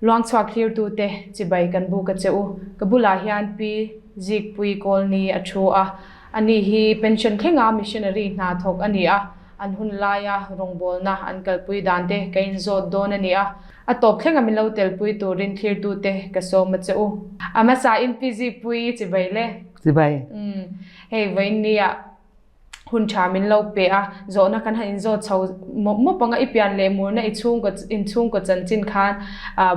Luangchhuak thlirtute chibai kan buk a che u. Ka bulah hian Pi Zikpui Kawlni a thu a. Ani hi pension thlenga missionary hna thawk a ni a, an hun laia rawngbawlna an kalpui dan te ka inzawt dawn a ni a. A tawp thlenga min lo telpui turin thlirtute ka sawm a che u. A hmasain Pi Zikpui chibai le. Chibai. Umm hei vawiinnia hun tha min lo pe a, zawhna kan han inzawt chho mawp mawp ang a, i pian leh murna i chhungkaw inchhungkaw chanchin khan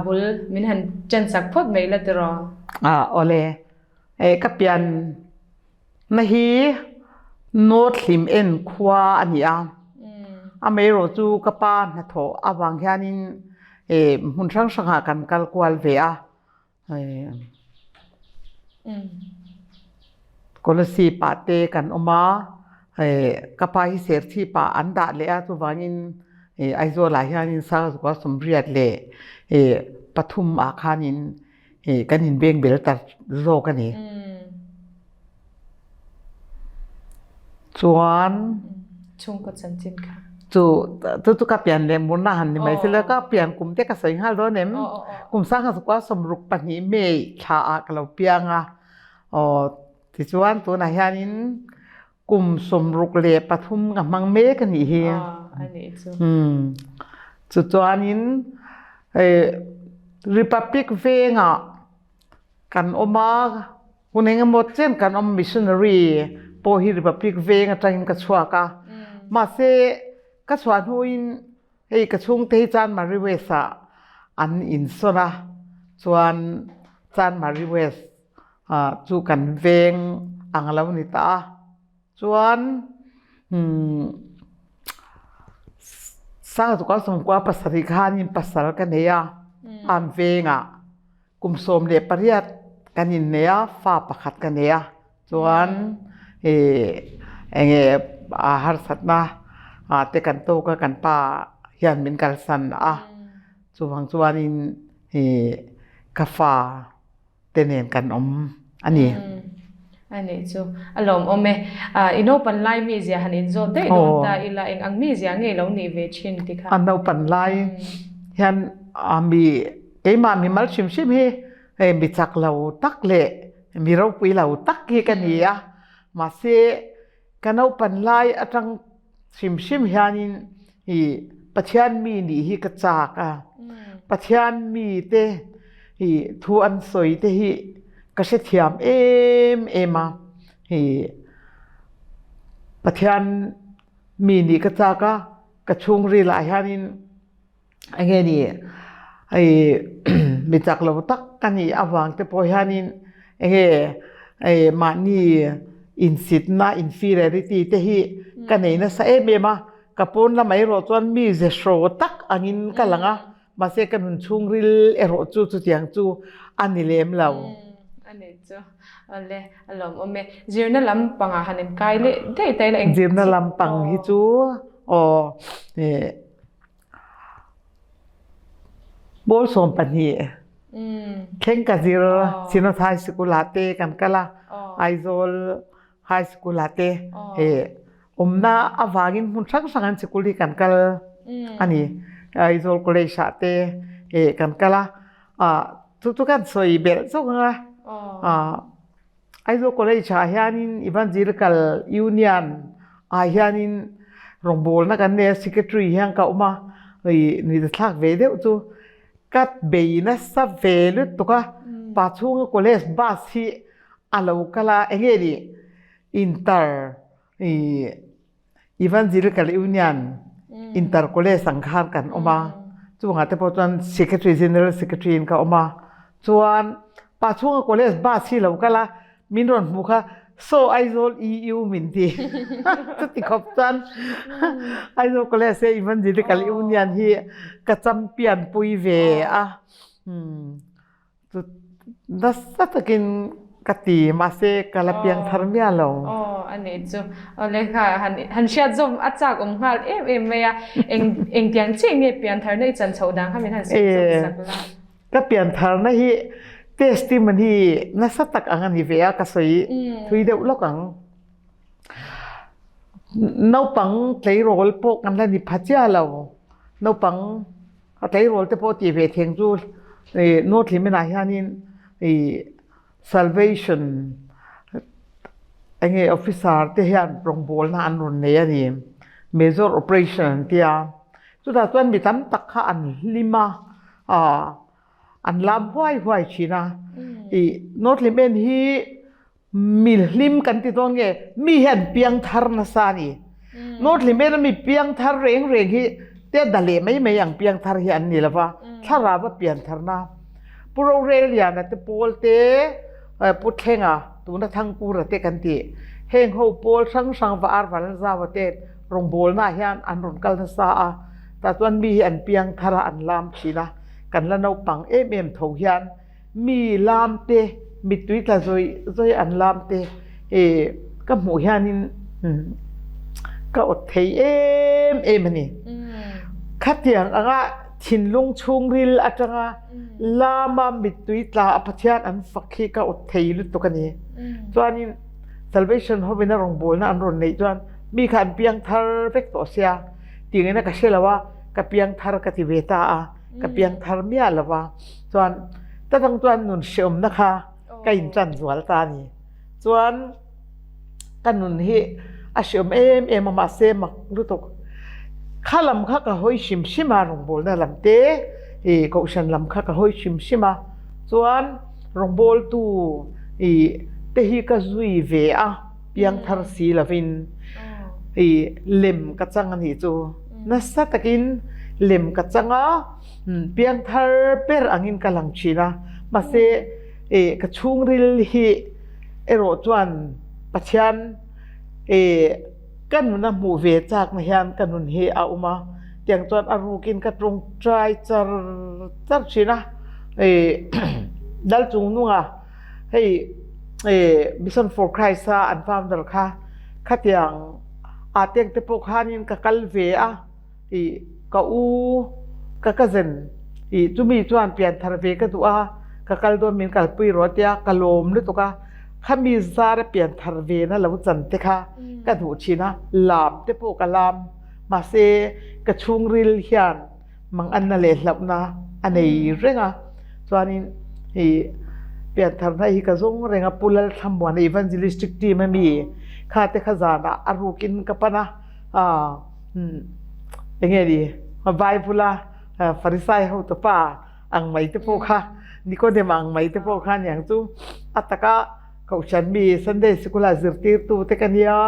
bul min han chansak phawt mai la tiraw? A awle, eh ka pian na hi North Hlim en khua a ni a, amaherawh chu ka pa hnathawh avang hianin eh hmun hrang hrangah kan kal kual ve a. Kolasib ah te kan awm a ka pa hi serchhip ah an dah leh a chuvangin Aizawl ah hianin Sangzua sawmriat leh pathum ah khanin kan inbeng bel ta zawk a ni. Chuan chhungkaw chanchin kha chu chu chu ka pian leh murna han ni mai sela ka pian kum te ka sawi nghal dawn em kum sangha sukua 62 May thla ah ka lo piang a aw tichuan tunah hianin kum 63 ka hmang mek a nih hi chu chuanin Republic vengah kan awm a Hun engemaw chen kan awm missionary pawh hi Republic veng atangin ka chhuak a. Mahse ka chhuah hnuin hei ka chhungte hi Chanmari West ah an insawn a, chuan Chanmari West chu kan veng ang a lo ni ta a. Chuan Sangzukal sawmkua pasarih khanin pasal ka nei a, an vengah. Kum 18 kan innei a, fa pakhat ka nei a, chuan enge harsatna te kan tawk a, kan pa hian min kalsan a, chuvang chuanin ka fa te nen kan awm a ni. A nih chu a lawmawm e. I naupan lai mizia han inzawt daih dawn ta ila eng ang mizia nge lo nih ve thin ti kha? A naupan lai hian mi keimah mi mal hrim hrim hi hei mi chak lo tak leh mi ropui lo tak hi ka ni a, mahse ka naupan lai atang hrim hrim hianin i Pathian mi nih hi ka chak a, Pathian mi te i thu an sawi te hi ka hrethiam em em a, i Pathian mi nih ka chak a, ka chhungril ah hianin enge ni hei mi chak lo tak ka nih avang te pawh hianin enge hei mahni insitna inferiority te hi ka nei nasa em em a ka pawn lamah erawh chuan mi ze hraw tak angin ka lang a mahse ka nun chhungril erawh chu chutiang chu a ni lem lo. A nih chu awle a lawmawm e zirna lampangah han inkai leh daih daih la eng Zirna lampang hi chu aw eh Pawl 12 thleng ka zir Synod High School ah te kan kal a, Aizawl High School ah te he awmna avangin hmun hrang hrang an sikul hi kan kal a ni. Aizawl College ah te he kan kal a, chu chu kan sawi belh zawk ang a. Aizawl College ah hianin Evangelical Union ah hianin rawngbawlna kan nei a, Secretary hian ka awm a, ih nuih thlak ve deuh chu ka bei nasa ve lutuk a, pa chhunga college bus hi a lo kal a, eng nge ni inter ih Evangelical Union Inter College ang khan kan awm a, chungah te pawh chuan Secretary General Secretary in ka awm a, chuan pa chhunga college bus hi lo kal a, min rawn hmuh kha saw Aizawl EU min ti chuti khawp chuan Aizawl College e Evangelical Union hi ka champion pui ve a. Chu nasa takin ka ti mahse ka la piang thar miah lo. Aw a nih chu. Awle kha han han hriat zawm a chak awm nghal em em mai a. Eng engtiang chiah nge pian tharna i chan chhoh dan kha min han sawi zawm sak la. Ka pian tharna hi testimony nasa tak ang a ni ve a ka sawi thui deuh lawk ang. Naupang tleirawl pawh kan la ni pha chiah lo. Naupang A tleirawl te pawh tih ve theng chu North Hlimen ah hianin Salvation enge officer te hian rawngbawlna an rawn nei a ni. Major operation an tia. Chutah chuan mi tam tak kha an hlim a, an lam huai huai thin a. North Hlimen hi Mi hlim kan ti dawn nge mi hi an piang thar nasa a ni. North Hlimen a mi piang thar reng reng hi te da leh mai mai ang piang thar hi an ni lo va, thlarau a pian tharna. Pu Roreliana te pawl te, Pu Thlenga tuna Thangkura te kan tih heng ho pawl hrang hrang va Arvalanzaua te rawngbawlnaah hian an rawn kal nasa a, tah chuan mi hi an piang thar a an lam thin a, kan la naupang em em tho hian Mi lam te, mittui tla zawih zawih an lam te eh ka hmuh hianin ka awt thei em em a ni. Khatiang anga thinlung chhungril atanga lama mittui tla a Pathian an fak hi ka awt thei lutuk a ni. Chuanin Salvation hovin a rawngbawlna an rawn neih chuan mi kha an piang thar vek tawh sia tingin a ka hre lo a, ka piang thar ka ti ve ta a, ka piang thar miah lo va. Chuan ta dang chuan nun hreawmna kha ka intan zual ta a ni. Chuan ka nun hi a hreawm em em a mahse mak lutuk. Kha lam kha ka hawi hrim hrim a rawngbawlna lam te ih kohhran lam kha ka hawi hrim hrim a. Chuan rawngbawltu ih te hi ka zui ve a piangthar si lovin ih lem ka chang a nih chu. Nasa takin lem ka chang a. Piangthar ber angin ka lang thin a, mahse ka chhungril hi erawh chuan Pathian ka nun a hmuh ve chakna hian ka nun hi a awm a, tiang chuan a rukin ka tawngtai char char thin a, Lalchung nunga hei Mission for Christ a an founder kha khatiang ah teng te pawh khanin ka kal ve a. Ih ka u ka cousin ih chumi chuan pianthar ve ka duh a, ka kal dawn min kalpui rawh a tia ka lawm lutuk a, khami zara pianthar ve na lo chan te kha ka duh thin a, lam te pawh ka lam mahse ka chhungril hian manganna leh hlauhna a nei reng a, chuanin ih piantharna hi ka zawng reng a Pu Lalthlamuana Evangelistic team ami kha te kha zanah a rukin ka pan a. Enge ni Bible a Pharisai ho te pa ang mai te pawh kha Nikodem ang mai te pawh kha aniang chu a taka kohhran mi Sunday sikul ah zirtirtu te ka nia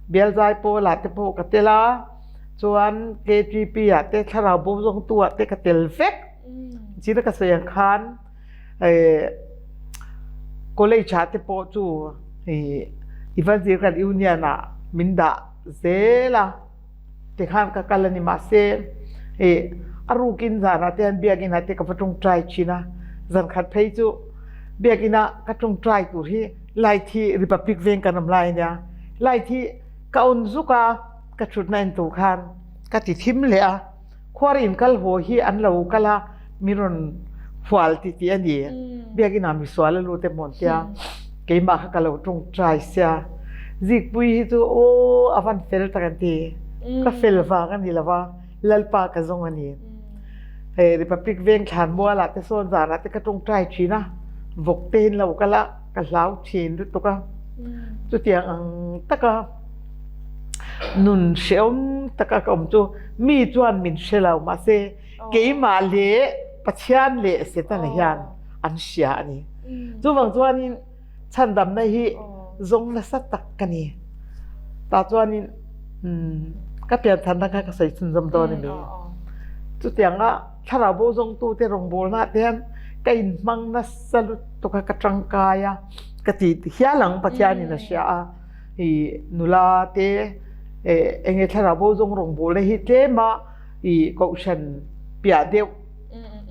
Bialzai pawl ah te pawh ka tel a chuan KTP ah te thlarau bo zawngtu ah te ka tel vek china ka sawi ang khan College ah te pawh chu Evangelical Union ah min dah zel a, tikhan ka kal a ni mahse a rukin zanah te hian biakinn ah te ka va tawngtai thin a, zankhat phei chu biakinn ah ka tawngtai tur hi light hi Republic veng kan awm lai a nia, light hi ka on zuk a ka thutna en tur khan ka ti thim leh a. Khuar in kal haw hi an lo kal a, mi rawn hual ti tih a ni. Biakinn ah misual a lut emaw an tia, keimah kha ka lo tawngtai sia. Zikpui hi chu aw a van fel tak an ti. Ka fel vang a ni lo va, Lalpa ka zawng a ni. Hei Republic veng thlan mual ah te sawn zan ah te ka tawngtai thin a, vawk te in lo kal a, ka hlau thin lutuk a. Chutiang ang taka nun hrehawm taka ka awm chu mi chuan min hre lo mahse keimah leh Pathian leh Setana hian an hria a ni. Chuvang chuanin chhandamna hi zawng nasa tak ka ni. Tah chuanin ka piantharna kha ka sawi chhunzawm dawn a ni. Chutianga thlarau bo zawngtute rawngbawlna ah te hian ka inhmang nasa lutuk a, ka tangkai a, ka ti hial ang Pathianin a hria a. I nula te enge thlarau bo zawng rawngbawlna hi tlem a i kohhran piah deuh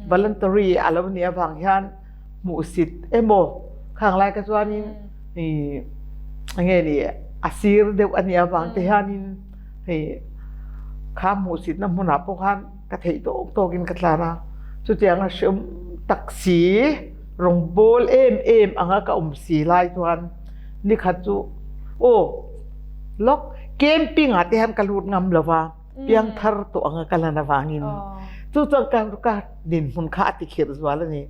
voluntary a lo nih avang hian hmuhsit emaw khang lai ka chuanin i enge ni a sir deuh a nih avang te hianin hei kha hmuhsitna hmunah pawh khan ka theih tawk tawkin ka tlan a, chutianga hreawm tak si rawngbâwl em em anga ka awm si lai chuan Nikhat chu aw lawk camping ah te hian ka lut ngam lo va, piangthar tawh anga ka lan avangin. Chu chuan ka ka dinhmun kha a tikhirh zual a ni.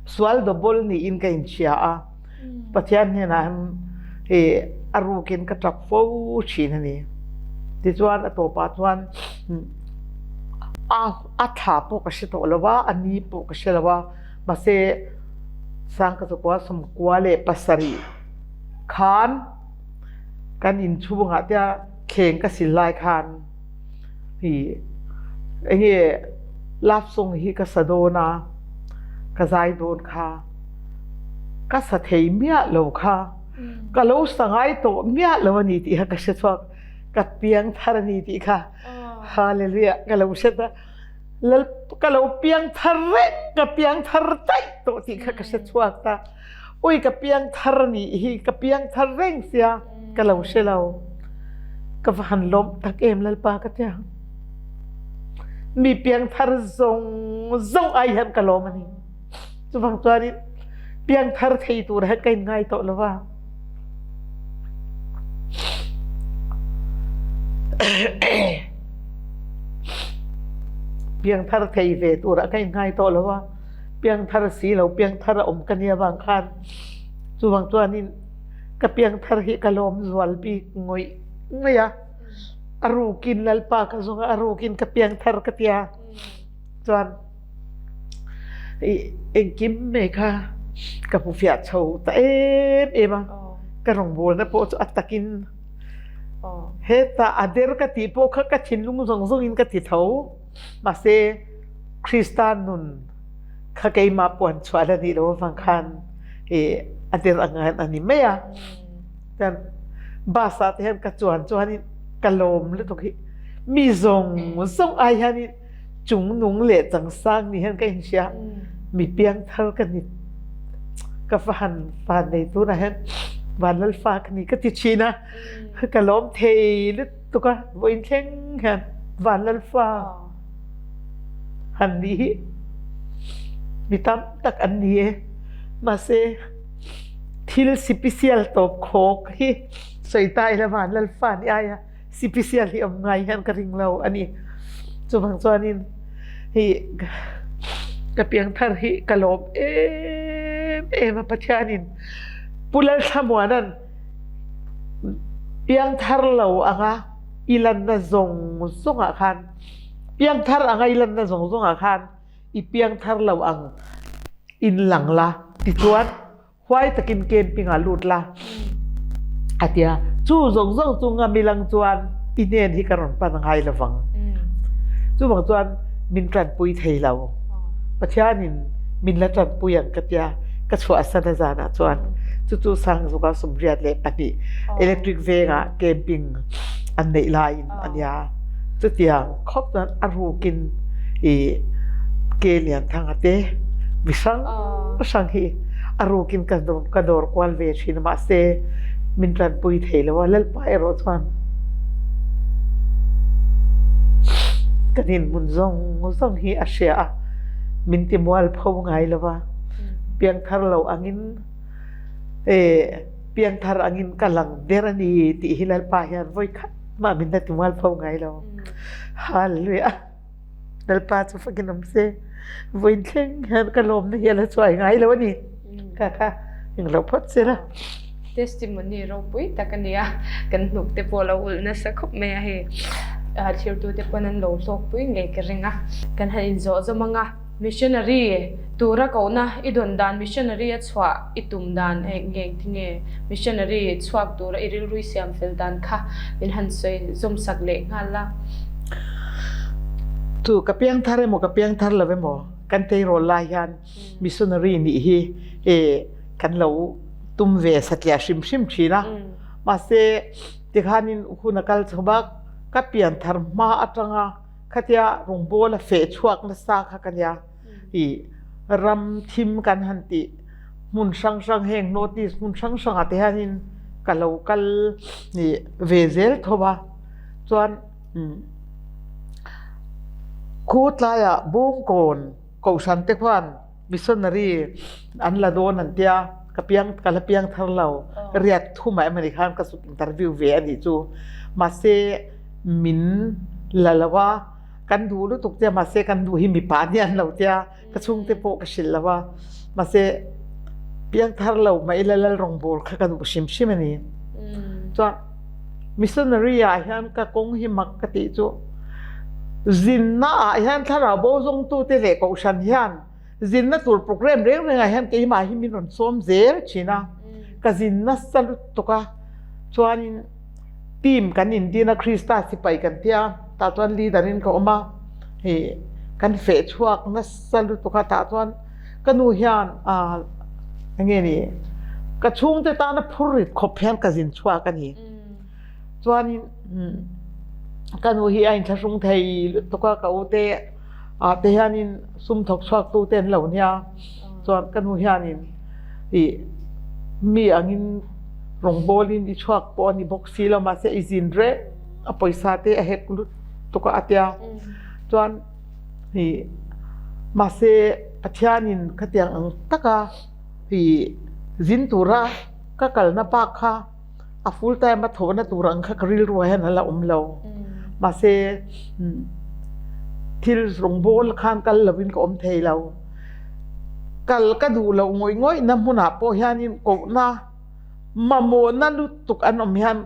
Sual double niin ka inchhia a, Pathian hnenah hian i a rukin ka tap fo thin a ni. Tichuan a tawpah chuan a a thla pawh ka hre tawh lo va, a ni pawh ka hre lo va, mahse Sangkachukua 97 khan kan inchhungah te thleng ka sil lai khan i enge love song hi ka sa dawn a, ka zai dawn kha, ka sa thei miah lo kha, ka lo sa ngai tawh miah lo a ni tih kha ka hre chhuak, ka piang thar a ni tih kha hallelujah ka lo hre ta, lal ka lo piang thar reng ka piang thar daih tawh tih kha ka hre chhuak ta. Ui ka piang thar nih hi ka piang thar reng sia ka lo hre lo. Ka va han lawm tak em Lalpa ka tia. Mi piang thar zawng zawng ai hian ka lawm a ni. Chuvang chuanin piang thar thei tur hian ka inngai tawh lo va. Piang thar thei ve turah ka inngai tawh lo va. Piangthar si lo piangthar a awm ka nia vang khan chuvang chuanin ka piangthar hi ka lawm zual bik ngawih ngawih a, a rukin Lalpa ka zawng a, a rukin ka piangthar ka tia chuan ih engkim mai kha ka hmu fiah chho ta em em a, ka rawngbawlna pawh chu a takin hetah a der ka tih pawh kha ka thinlung zawng zawngin ka ti tho mahse. Krista nun kha keimah puan chuah la nih lo avang khan i a der ang a ni mai a. Chuan bus ah te hian ka chuan chuanin ka lawm lutuk hi mi zawng zawng ai hianin chungnung leh changsang ni hian ka inhria mi piangthar ka ni ka va han van nei tunah hian Vanlalfa ka ni ka ti thin a ka lawm thei lutuk a vawiin thleng hian Vanlalfa. Han nih hi mi tam tak an ni e. Mahse, thil sipisial tawp khawk hi sawi ta ila van Lalfa ni aia sipisial hi awm ngai hian ka ring lo a ni. Chuvang chuanin hei ka piangthar hi ka lawm em em a Pathianin Pu Lalthlamuana'n piangthar lo anga i lanna zawng zawngah khan piangthar anga i lanna zawng zawngah khan i piangthar lo ang in lang la tichuan huai takin camping ah lut la a tia chu zawng zawng chu ngam ilang chuan i hnen hi ka rawn pan ngai lovang chuvang chuan min tanpui thei lo Pathianin min la tanpui ang ka tia ka chhuahsan a zanah chuan chu chu Sangzuka 82 electric vengah camping an neih laiin a nia. Chutiang khawp chuan a rukin i ke lian thanga te mi hrang hrang hi a rukin ka ka dawr kual ve thin a mahse min tanpui thei lo a Lalpa erawh chuan ka dinhmun zawng zawng hi a hria a min ti mualpho ngai lo va piangthar lo angin Piangthar angin ka lang der a ni tih hi Lalpa hian vawi khat mah min la ti mual pho ngai lo. Hallelujah! Lalpa chu fakin awm se. Vawiin thleng hian ka lawmna hi a la chuai ngai lo a ni. Ka kha englo phawt se la. Testimony ropui tak a nia, kan hnuk te pawh a lo ulh nasa khawp mai a hei. Thirtute pawn an lo hlawkpui ngei ka ring a. Kan han inzawh zawm ang a. Missionary tura kohna i dawn dan Missionary a chhuah i tum dan eng nge engti nge Missionary chhuak tura i rilru i siam fel dan kha min han sawi zawm sak leh nghal la. Tu ka piangthar emaw ka piangthar lo emaw kan tleirawl lai hian missionary nih hi kan lo tum ve satliah hrim hrim thin a. Mahse tikhanin hun a kal chho bak ka pianthar hma atanga Khatia rawngbawla feh chhuak nasa kha ka nia. I ram thim kan han tih hmun hrang hrang heng North East hmun hrang hrangah te hianin ka lo kal ve zel tho a. Chuan khu tlaiah Bawngkawn Kohhran te khuan missionary an la dawn an tia ka piang ka la piang thar lo riat thumah emawni khan ka interview ve a nih chu. Mahse min la lo a. Kan duh lutuk tia mahse kan duh hi mipa nia an lo tia ka chhungte pawh ka hrilh lo a. Mahse piangthar lo mah ila lal rawngbâwl kha ka duh hrim hrim a ni. Chuan missionary ah hian ka kawng hi mak ka tih chu zinna ah hian thlarau bo zawngtute leh kohhran hian zinna tur program reng rengah hian keimah hi min rawn sawm zel thin a, ka zin nasa lutuk a, chuanin team kan indin a Krista sipai kan tia tah chuan leader in ka awm a, hei kan feh chhuak nasa lutuk a tah chuan ka nu hian ah enge ni ka chhungte tana phur rit khawp hian ka zin chhuak a ni. Chuanin ka nu hi a inthlahrung thei lutuk a ka u te ah te hianin sum thawk chhuak tu te an lo nia chuan ka nu hianin ih mi angin rawngbawlin i chhuak pawh a ni bawk si lo mahse i zin reng a pawisa te a hek lutuk a a tia chuan ih mahse Pathianin khatiang ang taka ih zin tura ka kalna bak kha. A full time a thawhna tur ang kha ka rilru ah hian a la awm lo. Mahse thil rawngbâwl khan kal lovin ka awm thei lo. Kal ka duh loh ngawih ngawihna hmunah pawh hianin kohna mamawhna lutuk an awm hian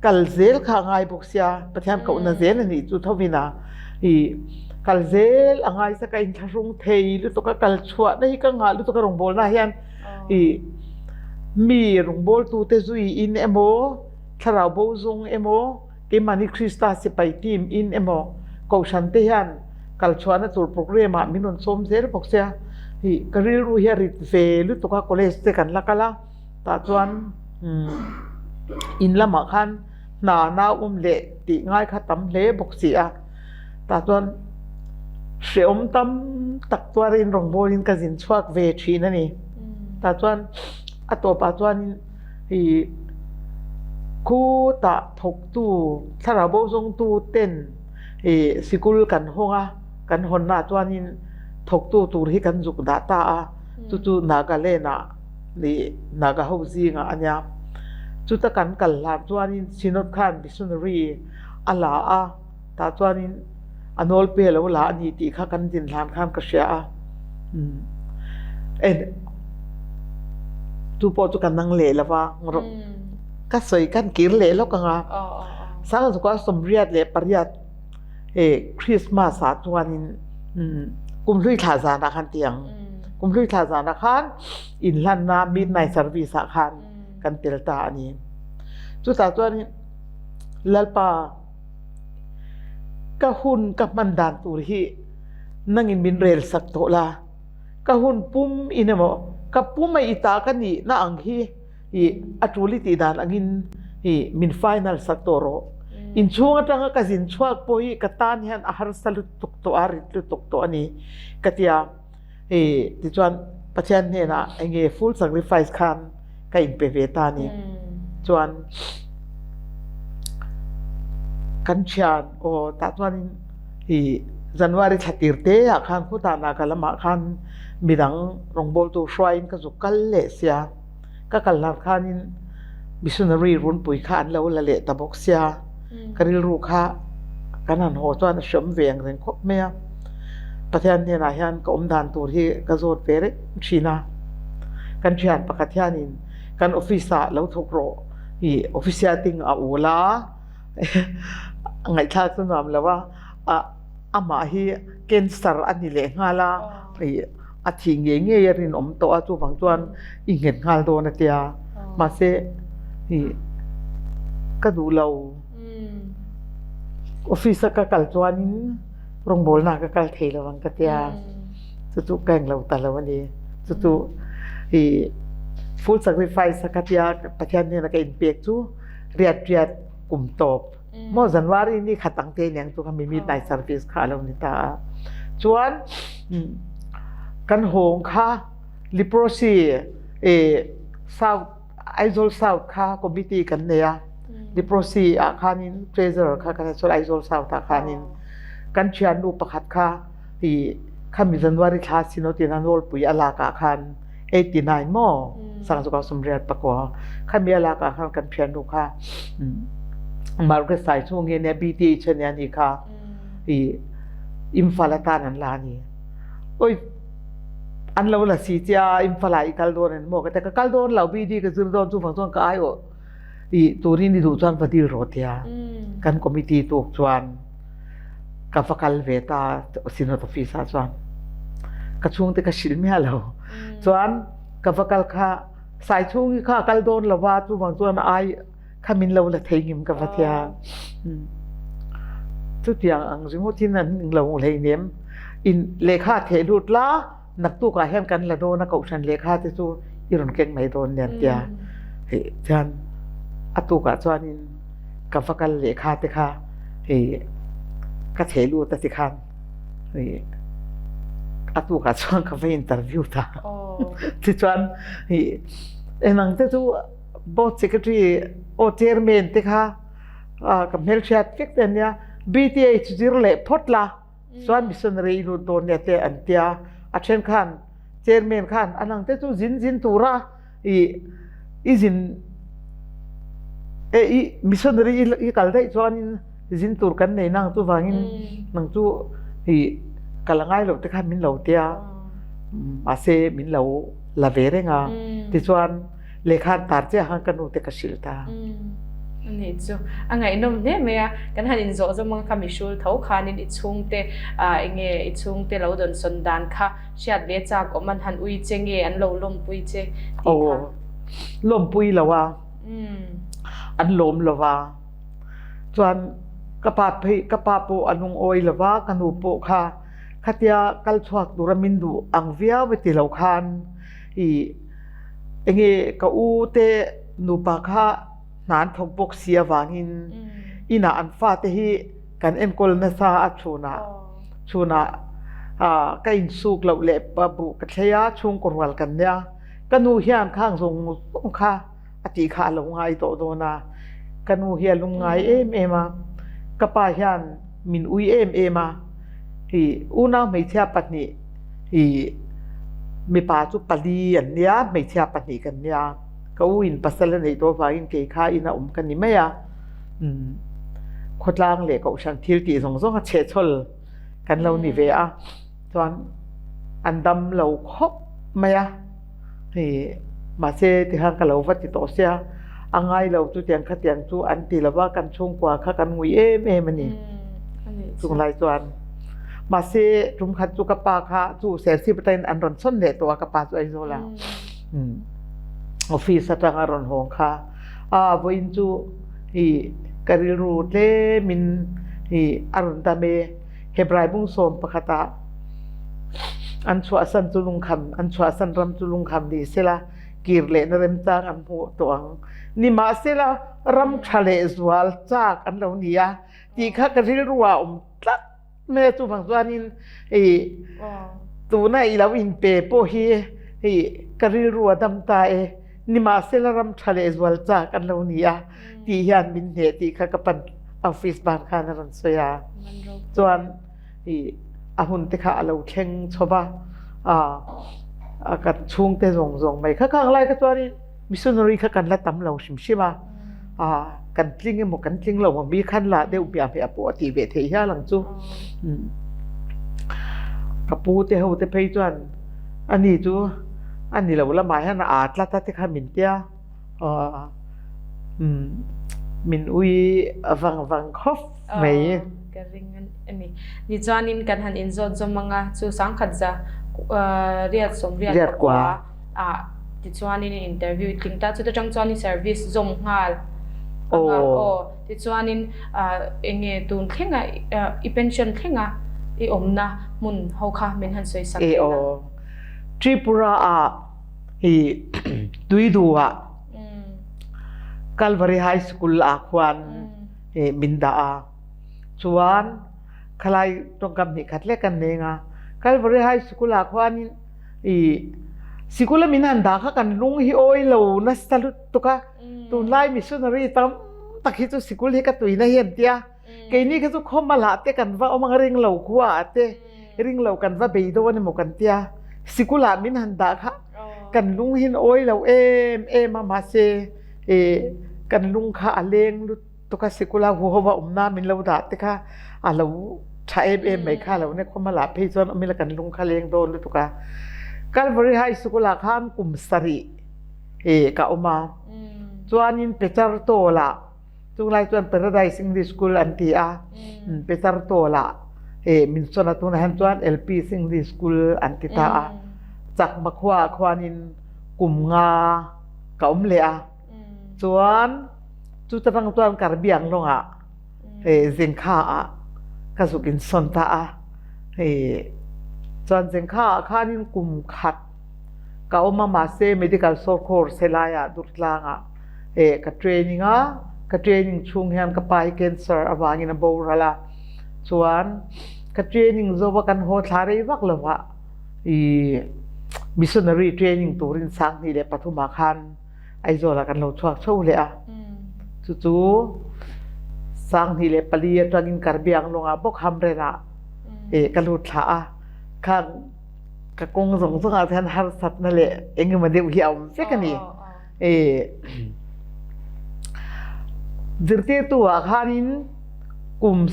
kal zel kha a ngai bawk sia, Pathian kohna zel a nih chu thovin a ih kal zel a ngai sa ka inthlahrung thei lutuk a, kal chhuahna hi ka nghah lutuk a rawngbâwlna hian. I mi rawngbawltute zui in emaw, thlarau bo zawng emaw, keimahni Krista sipai team in emaw, kohhran te hian kal chhuahna tur program ah min rawn sawm zel bawk sia. I ka rilru hi a rit ve lutuk a, college te kan la kal a, tah chuan in lamah khan hna nau awm leh tih ngai kha tam hle bawk si a. Tah chuan hrehawm tam tak tuarin rawngbawlin ka zin chhuak ve thin a ni. Tah chuan a tawpah chuan ih khutah thawktu thlarau bo zawngtu ten ih sikul kan hawng a, kan hawnnaah chuanin thawktu tur hi kan zuk dah ta a, chu chu Nagaland ah ih Naga ho zingah a nia. Chuta kan kal hlan chuanin Synod khan missionary a la a. Tah chuanin a nawl pe lo la a ni tih kha kan din hlan khan ka hria a. En chu pawh chu ka nang leh lo va, ka sawi khan kir leh lawk ang a. Sangzukah 88 e Christmas ah chuanin kumhlui thla zanah khan ti ang. Kumhlui thla zanah khan inhlanna midnight service ah khan kan tel ta a ni. Chutah chuanin Lalpa. Ka hun ka hman dan tur hi nangin min rel sak tawh la, ka hun pum in emaw ka pum a i ta ka nih na ang hi i a tul i tih dan angin i min final sak tawh rawh. Inchhung atanga ka zin chhuak pawh hi ka tan hian a harsa lutuk tawh a, rit lutuk tawh a ni ka ti a. Hei tichuan Pathian hnenah enge full sacrifice khan ka inpe ve ta a ni. Chuan kan thian aw tah chuanin i January thla tir te ah khan khutah Naga lamah khan midang rawngbawltu hruaiin ka zuk kal leh sia. Ka kal hlan khanin missionary runpui kha an lo la leh ta bawk sia, ka rilru kha kan han haw chuan a hreawm ve ang reng khawp mai a. Pathian hnenah hian ka awm dan tur hi ka zawt ve reng thin a. Kan thian pakhat hianin kan office ah lo thawk rawh i officiating a ul a, ngaihthlak chu nuam lo a, amah hi cancer a ni leh nghal a, a thih ngei ngei a rinawm tawh a chuvang chuan i nghet nghal dawn a tia mahse ih ka duh lo office a ka kal chuanin rawngbawlna ka kal thei lo ang ka tia chu chu ka englo ta lo a ni chu chu ih full sacrifice a ka tia Pathian hnena ka inpek chu riat riat kum tawp. Maw January ni khat ang te niang chu khami midnight service kha alo ni ta a. Chuan kan hawng kha leprosy e South Aizawl South kha committee kan nei a. Leprosy ah khanin treasurer kha kan chuan Aizawl South ah khanin kan thiannu pakhat kha i khami January thla sino tina nawlpui a lak ah khan 89 maw sangzuka 84 khami a lak ah khan kan thiannu kha Margaret Sai chung nge nia BTH ania ni kha i. Imphal atan an la a ni. Oi an lo la si che a, Imphal ah i kal dawn an maw ka ti a, ka kal dawn lo BD ka zir dawn chuvang chuan ka aiawh i turin i duh chuan va dil rawh tia kan committee tuk chuan ka va kal ve ta Synod office ah chuan ka chhungte ka hrilh miah lo. Chuan ka va kal kha Saichhungi kha a kal dawn lo va chuvang chuan ai kha min lo la thei ngim ka va tia. Chutiang ang ringawtin an lo hleinem in lehkha theh lut la naktukah hian kan la dawn a kohhran lehkha te chu i rawn keng mai dawn nia an tia. Hei chuan a tukah chuanin ka va kal lehkha te kha hei ka theh lut a ti khan hei a tukah chuan ka va interview ta. Tichuan hei enang te chu Board Secretary aw Chairman te kha ka hmelhriat vek te ania BTH zir leh phawt la chuan missionary i lut dawn nia te an tia a then khan Chairman khan a nang te chu zin zin tura i i zin e i missionary i kal daih chuanin zin tur kan nei nang chuvangin nang chu i kal a ngai lo te khan min lo tia mahse min lo la ve reng a tichuan Lehkha an tar chiah khan ka nu te ka hrilh ta. Ani chu a ngaihnawm hle mai a, kan han inzawh zawm ang kha mihrul tho khanin i chhungte enge i chhungte lo dawnsawn dan kha hriat ve chak awm an han ui che nge an lo lawmpui che tih kha. Aw lawmpui lo a, an lawm lo va, chuan ka pa phei ka pa pawh a lungawi lo va, ka nu pawh kha khatia kal chhuak tura min duh ang viau e ti lo khan i Enge ka u te nupa kha hna an thawk bawk si avangin inah an fate hi kan enkawl nasa a chhunah chhunah ka insuk loh leh buh ka thlei a chhungkaw rual kan nia ka nu hian khang zawng zawng kha a tih kha a lo ngai tawh dawn a ka nu hi a lungngai em em a ka pa hian min ui em em a ih unau hmeichhia pahnih Ih, mipa chu pali an nia, hmeichhia pahnih kan nia. Ka u in pasal a neih tawh avangin kei kha ina awm ka ni mai a. Umm, khawtlang leh kohhran thil tih zawng zawng a chhehchhawl kan lo ni ve a. Chuan an dam lo khawp mai a. Hei, mahse tikhan ka lo va ti tawh sia, a ngai lo chutiang khatiang chu an ti lo va, kan chhungkua kha kan ngui em em a ni. Chunglai chuan mahse tum khat chu ka pa kha chu Serchhip atangin an rawn sawn leh tawh a, ka pa chu Aizawl ah office atang a rawn hawng kha a vawiin chu ih ka rilru tlemin ih a rawn dam e. Hebrai bung sawm pakhat ah an chuahsan cu lungkham an chuahsan ram cu lungkham ni sela kir lehna remchang an hmuh tawh ang. Nimahsela ram ṭha leh zual chak an lo ni a ti kha ka rilru ah a um tlat mai a. Chuvang chuanin i tuna i lo inpe pawh hi i ka rilru a dam ta e. Nimahsela ram ṭha leh zual chak an lo ni a tih hian min hneh tih kha ka pan office ban khan a rawn sawi a. Chuan i a hun te kha a lo thleng chho va, a kan chhungte zawng zawng mai kha khang lai kha chuanin missionary kha kan la tam lo hrim hrim a, kan tling emaw kan tling lo maw mi khan la deuh hmiah hmiah pawh a tih ve theih hial ang chu. Ka pu te ho te phei chuan ani chu a ni lo lamah hian a aa tlat a ti kha min tia. Min ui vang vang khawp mai. Ka ring a ni. Ni chuanin kan han inzawt zawm ang a, chu sangkhat za riat sawm riat pakua ah tichuanin in interview i tling ta. Chuta tang chuan i service zawm nghal ang a aw. Tichuanin enge tun thlenga i pension thlenga i awmna hmun ho kha min han sawi sak leh la. Tripura ah hi Tuiduah Calvary High School ah khuan min dah a. Chuan khalai tawngkam hnih khat lek kan neng a. Calvary High School ah khuan i sikul a min han dah kha kan lung hi awi lo nasa lutuk a. Tunlai missionary tam tak hi chu sikul hi ka tuina hi an tia. Keini kha chu khawmalah te kan va awm ang ring lo khua ah te ring lo kan va bei dawn emaw kan tia sikul ah min han dah kha kan lung hin awi lo em em a mahse e kan lung kha a leng lutuk a sikul a huho a awm na min lo dah te kha a lo tha em em mai kha lo ne khawma lah phei chuan awm ila kan lung kha leng dawn lutuk a. Calvary High School ah khan kum sarih eh ka awm a. Chuanin Peter Tawlah Chunglai chuan Paradise English School an ti a, Peter Tawlah eh min sawn a, tunah hian chuan LPS English School an ti ta a. Chakma khuaah khuanin kum nga ka awm leh a. Chuan chuta tang chuan Karbiang lawngah eh Zengkha ah ka zuk insawn ta a. Hei chuan Zengkha ah khanin kum khat ka awm a, mahse medical short course helaiah Durtlangah eh ka training a, ka training chhung hian ka pa hi cancer avangin a boral a, chuan ka training zo a kan haw thla rei vak lo a, ih missionary training turin 2003 ah khan Aizawl ah kan lo chhuak chho leh a, chu chu 2004 atangin Karbiang lawngah bawk Hamren ah eh ka lut thla a, khang ka kawng zawng zawng ah hian harsatna leh engemaw deuh hi a awm vek a ni. Zirtirtu ah khanin kum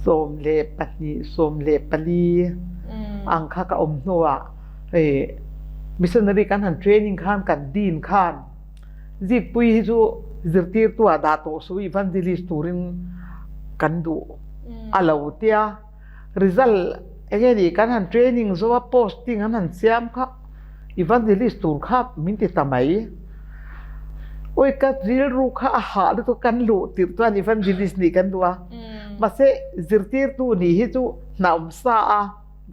12, 14 ang kha ka awm hnuah missionary kan han training khan kan dean khan Zikpui hi chu zirtirtu ah dah tawh suh evangelist turin kan duh a lo tia. Result enge ni kan han training zo a posting an han siam kha evangelist tur kha min ti ta mai. Oi ka rilru kha a hah lutuk kan luh tirh chuan evangelist nih kan duh a. Mahse zirtirtu nih hi chu hna awm sa a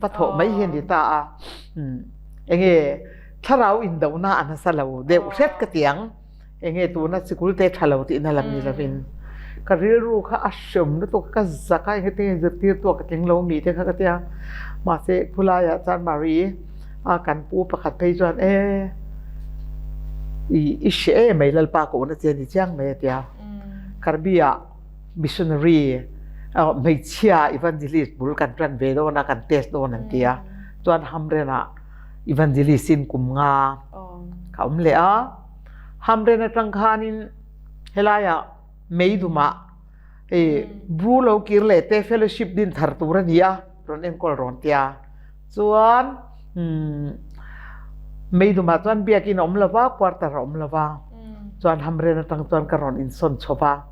va thawh mai hi a ni ta a. Enge thlarau indohna a nasa lo deuh hret ka ti ang. Enge tuna sikul te tha lo tihna lam ni lovin ka rilru kha a hreawm lutuk a, ka zak a, engati nge zirtirtu a ka tling lo mi te kha ka tia. Mahse khulaiah chuan Marie a kan pu pakhat phei chuan e i i hre em mai Lalpa kohna che a ni chiang mai a tia. Karbi-ah missionary hmeichhia evangelist bul kan tan ve dawn a, kan test dawn an ti a. Chuan Hamrenah evangelist in kum nga ka awm leh a. Hamren atang khanin helaiah Meidumah i Bru lo kir leh te fellowship din thar tur a ni a, rawn enkawl rawn tia. Chuan Meidumah chuan biakin a awm lo va, quarter a awm lo va. Chuan Hamren atang chuan ka rawn insawn chho va.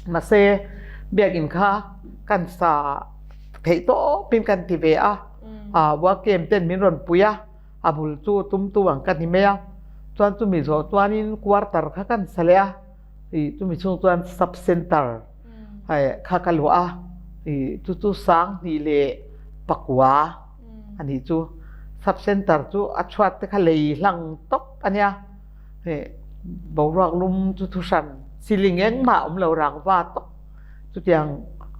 Mahse biakin kha kan sa theih tawpin kan ti ve a, work camp ten min rawn pui a. A bul chu tumtu ang ka ni mai a, chuan chumi zawh chuanin quarter kha kan sa leh a, ih chumi chhung chuan sub center kha ka luah a, ih chu chu 2009 a nih chu. Sub center chu a chhuat te kha lei hlang tawp a nia, ih boruak lum chu thuhran ceiling engmah a awm lo rangva tawp. Chutiang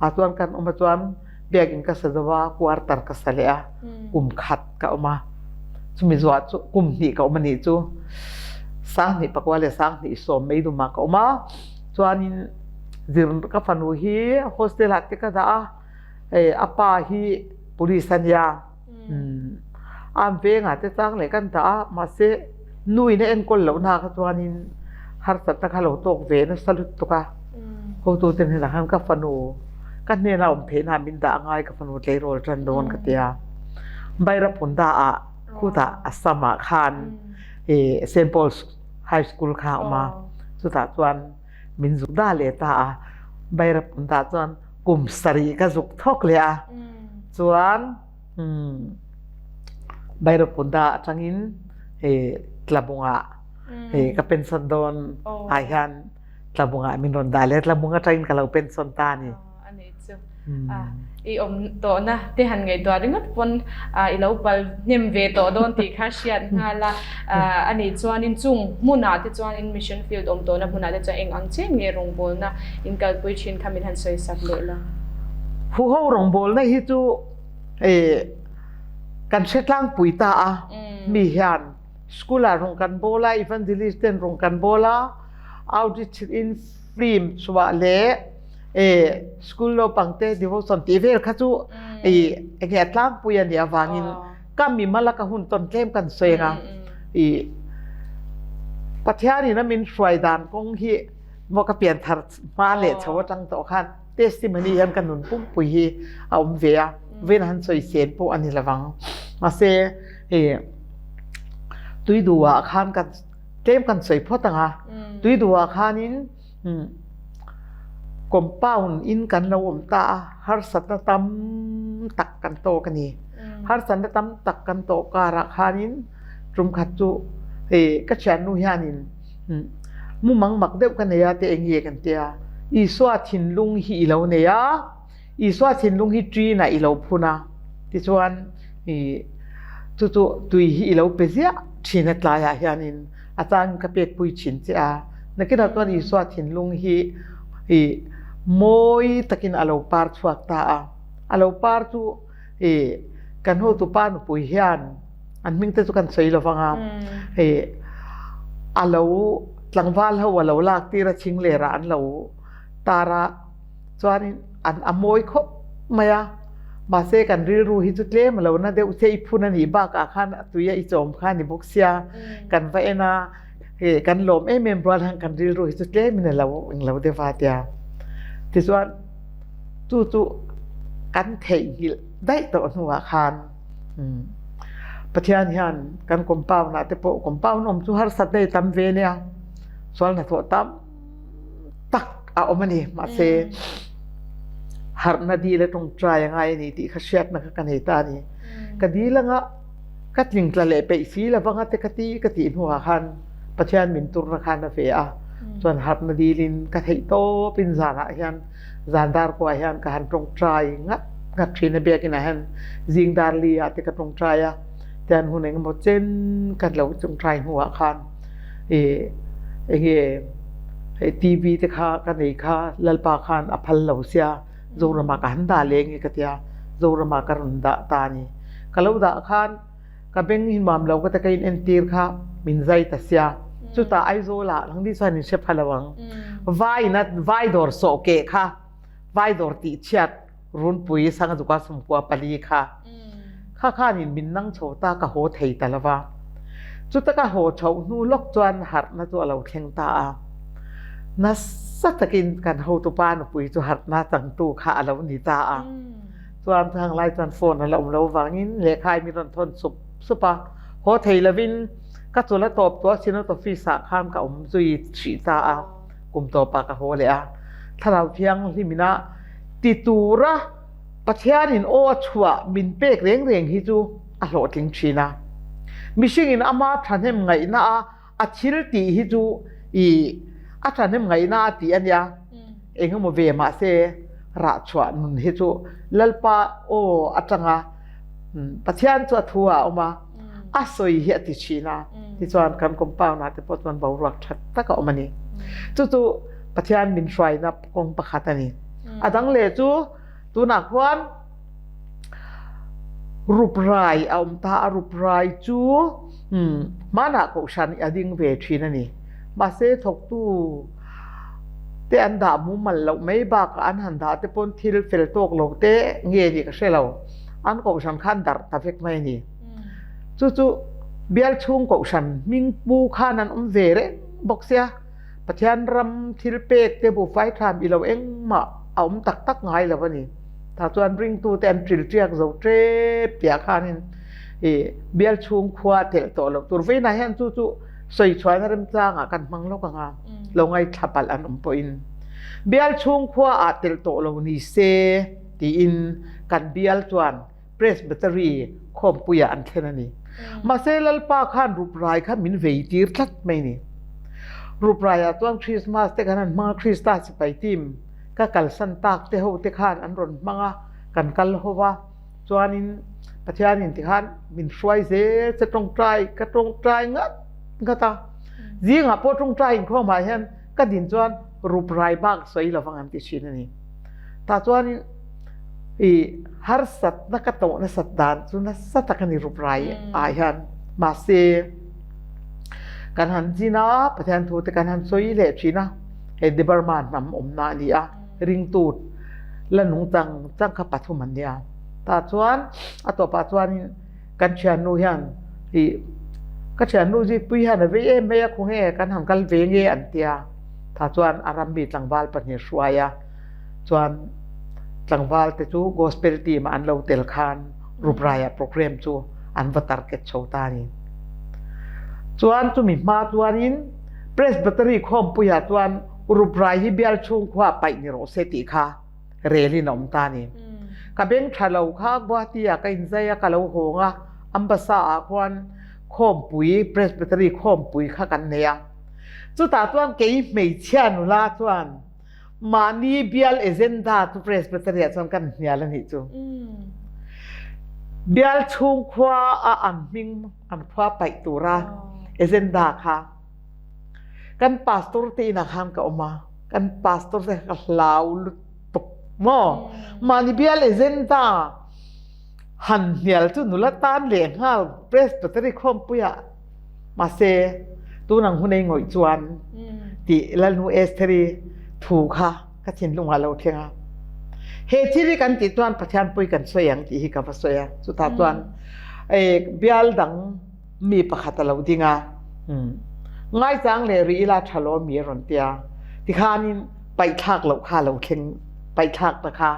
ah chuan kan awm a chuan biakinn ka sa zo a, quarter ka sa leh a, kum khat ka awm a. Chumi zuah chu kum hnih ka awm a nih chu. 2009 leh 2010 May dumah ka awm a. Chuanin zir ka fanu hi hostel ah te ka dah a, hei a pa hi police a nia. An vengah te chang leh kan dah a, mahse nuin a enkawl lohna kha chuanin harsatna kha lo tawk ve nasa lutuk a. Hotute hnenah khan ka fanu ka hnena awm theihna min dah angai ka fanu tleirawl tan dawn ka tia. Bairapunda ah khutah Assam ah khan ih Saint Paul's High School kha a awm a, chutah chuan min zuk dah leh ta a. Bairapunda chuan kum sarih ka zuk thawk leh a, chuan Bairapunda atangin hei Tlabungah hei ka pension dawn ah hian Tlabungah min rawn dah leh a, Tlabung atangin ka lo pension ta a ni. A nih chu. I awm tawhna te han ngaihtuah ringawt pawn i lo pal hnem ve tawh dawn tih kha hriat nghal a. A nih chuanin chung hmunah te chuanin mission field awm tawhna hmunah te chuan eng ang chen nge rawngbawlna in kalpui thin kha min han sawi sak leh la. Huho rawngbawlna hi chu kan hre tlangpui ta a, mi hian school ah rawng kan bawl a, evangelist ten rawng kan bawl a, outreach in film chhuah leh school naupang te devotion tih vel kha chu enge a tlangpui a nih avangin ka mimal a ka hun tawn tlem kan sawi ang a, ih Pathianin a min hruai dan kawng hi maw ka pianthar hma leh chho atang tawh khan. Testimony hian ka nun pumpui hi a awm ve a, vawiin han sawi sen pawh a ni lovang. Mahse hei Tuiduhah khan ka tlem kan sawi phawt ang a, Tuiduhah khanin compound in kan lo awm ta a, harsatna tam tak kan tawk a ni. Harsatna tam tak kan tawh karah khanin tum khat chu hei ka thiannu hianin mumang mak deuh ka nei a te eng nge kan tia, Isua thinlung hi i lo nei a, Isua thinlung hi ṭinah i lo phun a, tichuan ih chu chu tui hi i lo pe ziah ṭhin a tlaiah hianin a changin ka pek pui ṭhin che a, nakinah chuan Isua thinlung hi ih mawi takin a lo par chhuak ta a, a lo par chu ih kan hotupa nupui hian an hming te chu kan sawi lo vang a, ih a lo tlangval ho a lo lak tir a chinglerah an lo tar a. Chuanin an a mawi khawp mai a, mahse kan rilru hi chu tlem a lo na deuh che i phun a nih bakah khan a tui a i chawm kha a ni bawk sia, kan va en a, hei kan lawm em em rual hian kan rilru hi chu tlemin a lo englo deuh va tia. Tichuan chu chu kan theihnghilh daih tawh hnuah khan Pathian hian kan compound ah te pawh compound awm chu harsat na i tam ve nia, sual hnathawh tam tak a awm a ni. Mahse, harhna dil a tawngtai a ngai a ni tih kha hriatna kha ka nei ta a ni. Ka dil anga ka tlingtla leh peih si lo vanga te ka ti ka tih hnuah khan Pathian min turna khan a ve a. Chuan harhna dilin ka theih tawpin zanah hian zan dar kuah hian ka han tawngtai ngat ngat thin a biakinah hian zing dar li ah te ka tawngtai a. Tian hun engemaw chen ka lo tawngtai hnuah khan ih enge hei TV te kha ka nei kha Lalpa khan a phal lo sia Zorama ka han dah leh nge ka tia Zorama ka rawn dah ta a ni. Ka lo dah khan ka beng hi nuam lo ka ti ka in entir kha min zai ta sia chutah Aizawl ah nangni chuan in hre pha lo ang vai in a vai dawr sawh keh kha vai dawr tih chhiat Runpui Sangzuka sumkua pali kha kha khanin min nang chho ta ka haw thei ta lova. Chuta ka haw chhoh hnu lawk chuan harhna chu a lo thleng ta a. Nasa takin kan hotupa nupui chu harhna changtu kha a lo ni ta a. Chuan chang lai chuan phone a la awm lo vangin lehkha in min rawn thawn sup sup a. Haw thei lovin ka chula tawp tawh a Synod Office ah khan ka awm zui hrih ta a. Kum tawpah ka haw leh a. Thlarau Thianghlimina ti tura Pathianin aw a chhuah min pek reng reng hi chu a hlawhtling thin a. Mihringin ama thahnem ngaihna a a thil tih hi chu i a thahnem ngaihna a tih a nia. Engemaw ve mahse rah chhuah nun hi chu Lalpa aw atanga Pathian chu a thu ah a awm a, a sawi hi a ti thin a. Tichuan kan compound ah te pawh chuan boruak tha tak a awm a ni. Chu chu Pathian min hruaina kawng pakhat a ni. A dang leh chu tunah khuan ruprai a awm ta a, ruprai chu hmanah kohhran a ding ve thin a ni. Mahse thawktu te an dah mumal loh mai bakah an han dah te pawn thil fel tawk lo te nge nih ka hre lo. An kohhran khan darh ta vek mai a ni. Chu chu bial chhung kohhran hming pu khan an awm ve reng bawk sia. Pathian ram thil pek te buhfai tham i lo engmah a awm tak tak ngai lo a ni. Tah chuan ringtute an ṭil ṭiak zo ṭep tih ah khanin i bial chhung khua a telh tawh loh tur. Vawiinah hian chu chu sawi chhuahna remchangah kan hmang lawk ang a, lo ngaithla palh an awm pawhin bial chhung khua ah telh tawh lo ni se tiin kan bial chuan Presbytery khawmpuiah an thlen a ni. Mahse Lalpa khan Ruprai kha min vei tir tlat mai ni. Rupraiah chuan Christmas te kan han hmang a, Krista sipai team ka kalsan tak te ho te khan an rawn hmang a, kan kal ho va, chuanin Pathianin tikhan min hruai zel che tawngtai ka tawngtai ngat ngat a. Zingah pawh tawngtai inkhawmah hian ka din chuan Ruprai bak sawi lovang an ti thin a ni. Tah chuanin i harsatna ka tawh nasat dan chu nasa tak a ni ruprai ah hian mahse kan han zin a Pathian thu te kan han sawi leh thin a hei Burma hnam awmna a ni a ringtu la nung chang chang kha pathum an nia tah chuan a tawpah chuanin kan thiannu hian i ka thiannu zikpui hian a vei em mai a khawnge kan han kal ve nge an tia tah chuan a rammi tlangval pahnih hruai a. Chuan tlangval te chu gospel team ah an lo tel khan Rupraya program chu an va target chho ta a ni. Chuan chumi hma chuanin Presbytery khawmpuiah chuan Ruprai hi bial chhungkhua paih ni rawh se tih kha relin a awm ta a ni. Ka beng tha lo kha Guwahati ah ka inzai a, ka lo hawng a, Ambassa ah khuan khawmpui, Presbytery khawmpui kha kan nei a. Chutah chuan kei hmeichhia nula chuan mahni bial agenda chu Presbytery ah chuan kan hnial a nih chu. Bial chhungkhua a an hming an khua paih tura agenda kha Kan pastor te inah khan ka awm a, kan pastor te ka hlau lutuk maw. Mahni bial agenda han hnial chu nula tan leh nghal Presbytery khawmpuiah mahse tunang hun ei ngawih chuan tih Lalnu Estheri thu kha ka thinlungah a lo thleng a. He thil hi kan tih chuan Pathian pui kan sawi ang tih hi ka va sawi a, chutah chuan bial dang mi pakhat a lo ding a, ngaichang leh rih ila tha lo mi a rawn ti a, tikhanin paihthlak loh kha a lo thleng, paihthlak ta kha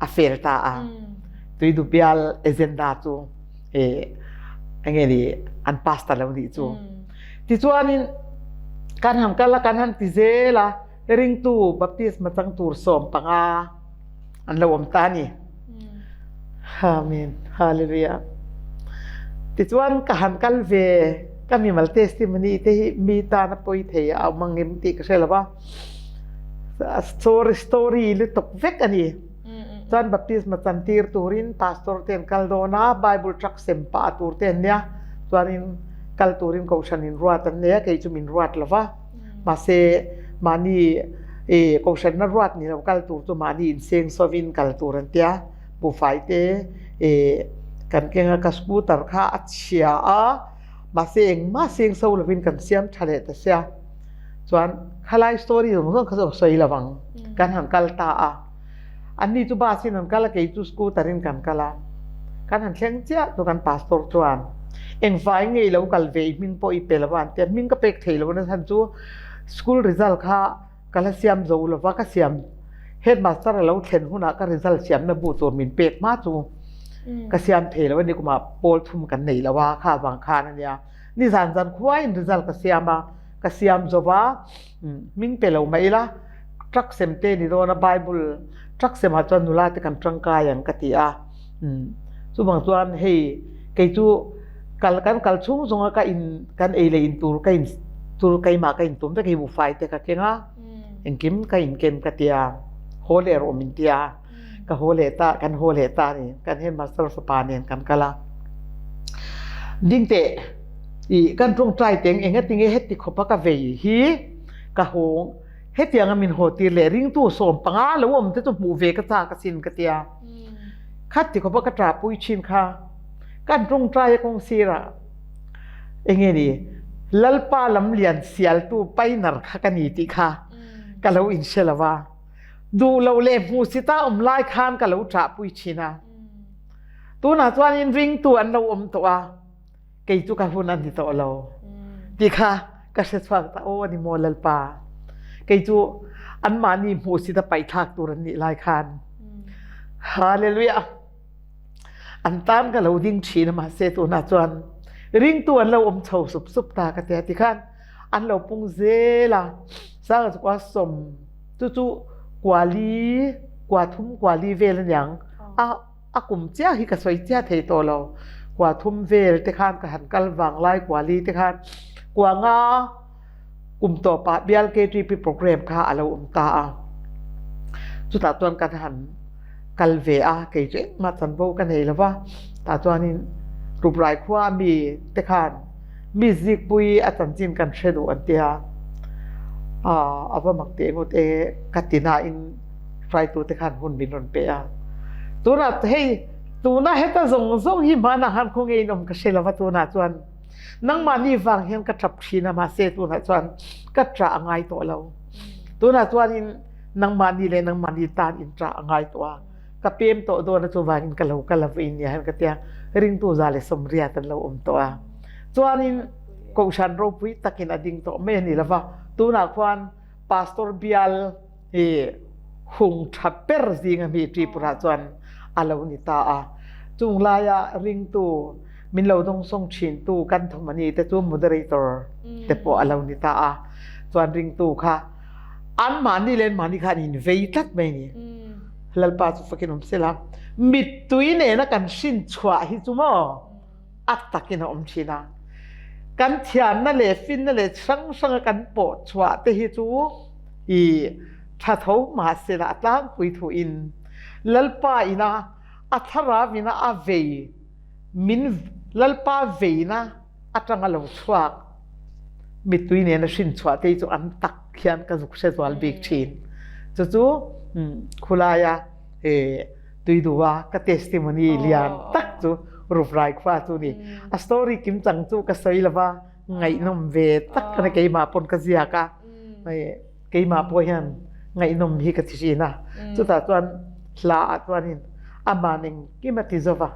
a fel ta a, tuidu bial agenda chu enge ni an pass ta lo nih chu. Tichuanin kan han kal a, kan han ti zel a, ringtu baptisma chang tur 15 an lo awm ta a ni. Amen. Hallelujah. Tichuan ka han kal ve ka mimal testimony te hi mi tan a pawi thei a awm angem tih ka hre lo va. Story story lutuk vek a ni. Chuan baptisma chantir turin pastor te an kal dawn a, Bible truck sem pah tur te an nia. Chuanin kal turin kohhran in ruat an nei a, kei chu min ruat lo va. Mahse mahni i kohhranna ruat ni lo kal tur chu mahni inseng sawin kal tur an tia. Buhfai te i kan keng a, ka scooter kha a chhia a, mahse engmah seng so lovin kan siam tha leh ta sia. Chuan khalai story zawng zawng kha chu a sawi lo ang. Kan han kal ta a. Anni chu bus in an kal a, kei chu scooter in kan kal a. Kan han thleng chiah chu kan pastor chuan engvai nge i lo kal ve i hming pawh i pe lo a an ti a, hming ka pek thei lo na chhan chu school result kha ka la siam zo lo va, ka siam headmaster a lo thlen hunah ka result siamna bu tur min pek hma chu ka siam thei lo a ni, kumah pawl thum kan nei lo a kha vang khan a nia. Nizan zan khuaiin result ka siam a, ka siam zo va. Hming pe lo mah ila, truck sem te ni dawn a, Bible truck sem ah chuan nula te kan tangkai ang ka ti a, chuvang chuan hei kei chu kal kan kal chhung zawng a ka in kan ei leh in tur ka in tur keimah ka in tum vek hi buhfai te ka keng a, engkim ka in ken ka ti a, haw leh rawh min ti a. Ka haw leh ta, kan haw leh ta ni. Kan headmaster fapa nen kan kal a. Ding teh, i kan tawngtai teng eng atinge heti khawpa ka vei hi ka hawng hetianga min haw tir leh ringtu 15 lo awm te chu hmuh ve ka chak asin ka tia. Khati khawpa ka ṭahpui ṭhin kha kan tawngtai a kawng sirah enge ni Lalpa lamlian sialtu painar kha ka ni tih kha ka lo inhre lo va. Duh lo leh hmuhsit a awm lai khan ka lo ṭahpui ṭhin a. Tunah chuanin ringtu an lo awm tawh a, kei chu ka hun a ni tawh lo ti kha ka hre chhuak ta, aw a ni maw Lalpa, kei chu anmahni hmuhsit a paihthlak tur an nih lai khan. Hallelujah! An tan ka lo ding ṭhin a, mahse tunah chuan ringtu an lo awm chho sup sup ta ka ti a, tikhan an lo pung zel a, sanga chu kua sawm chu chu kuali kua thum kuali vel a niang a a kum chiah hi ka sawi chiah thei tawh lo kua thum vel te khan ka han kal vang lai kuali te khan kua nga kum tawpah bial K_T_P program kha a lo awm ta a chutah chuan kan han kal ve a kei chu engmah chanvo ka nei lo va tah chuanin Ruprai khua mi te khan Mi zikpui a chanchin kan hre duh an tia, a va mak teh ngawt e ka ti nain hruaitute khan hun min rawn pe a. Tunah hei tuna heta zawng zawng hi hmanah khan khaw ngeiin awm ka hre lo va tunah chuan nangmahni vang hian ka tap thin a mahse tunah chuan ka ṭah a ngai tawh lo. Tunah chuanin nangmahni leh nangmahni tan in ṭah a ngai tawh a. Ka pem tawh dawn a chuvangin ka lo kal a vawiin nia hian ka tia ringtu 180 an lo awm tawh a. Chuanin Kohhran ropui takin a ding tawh mai a ni lova, tunah khuan Pastor bial hi hung tha ber zinga mi Tripura chuan a lo ni ta a. Chung laia ringtu min lo dawngsawng thintu kan thawmhni te chu moderator te pawh a lo ni ta a. Chuan ringtu kha anmahni leh anmahni kha an invei tlat mai a ni. Lalpa chu fakin awm sela. Mittui nena kan hrin chhuah hi chu maw a takin a awm thin a. Kan thiamna leh finna leh hrang hranga kan pawh chhuah te hi chu i tha tho mahsela a tlangpui thuin Lalpa ina a thlarau ina a vei min Lalpa veina atanga lo chhuak mittui nena hrin chhuah te hi chu an tak hian ka zuk hre zual bik thin. Chu chu khulaia tuidua ka testimony lian tak chu Ruprai khua chu ni. A story kimchang chu ka sawi lova ngaihnawm ve tak a ni keimah pawn ka ziak a. Keimah pawh hian ngaihnawm hi ka ti thin a. Chutah chuan hla ah chuanin amah engkim a ti zova,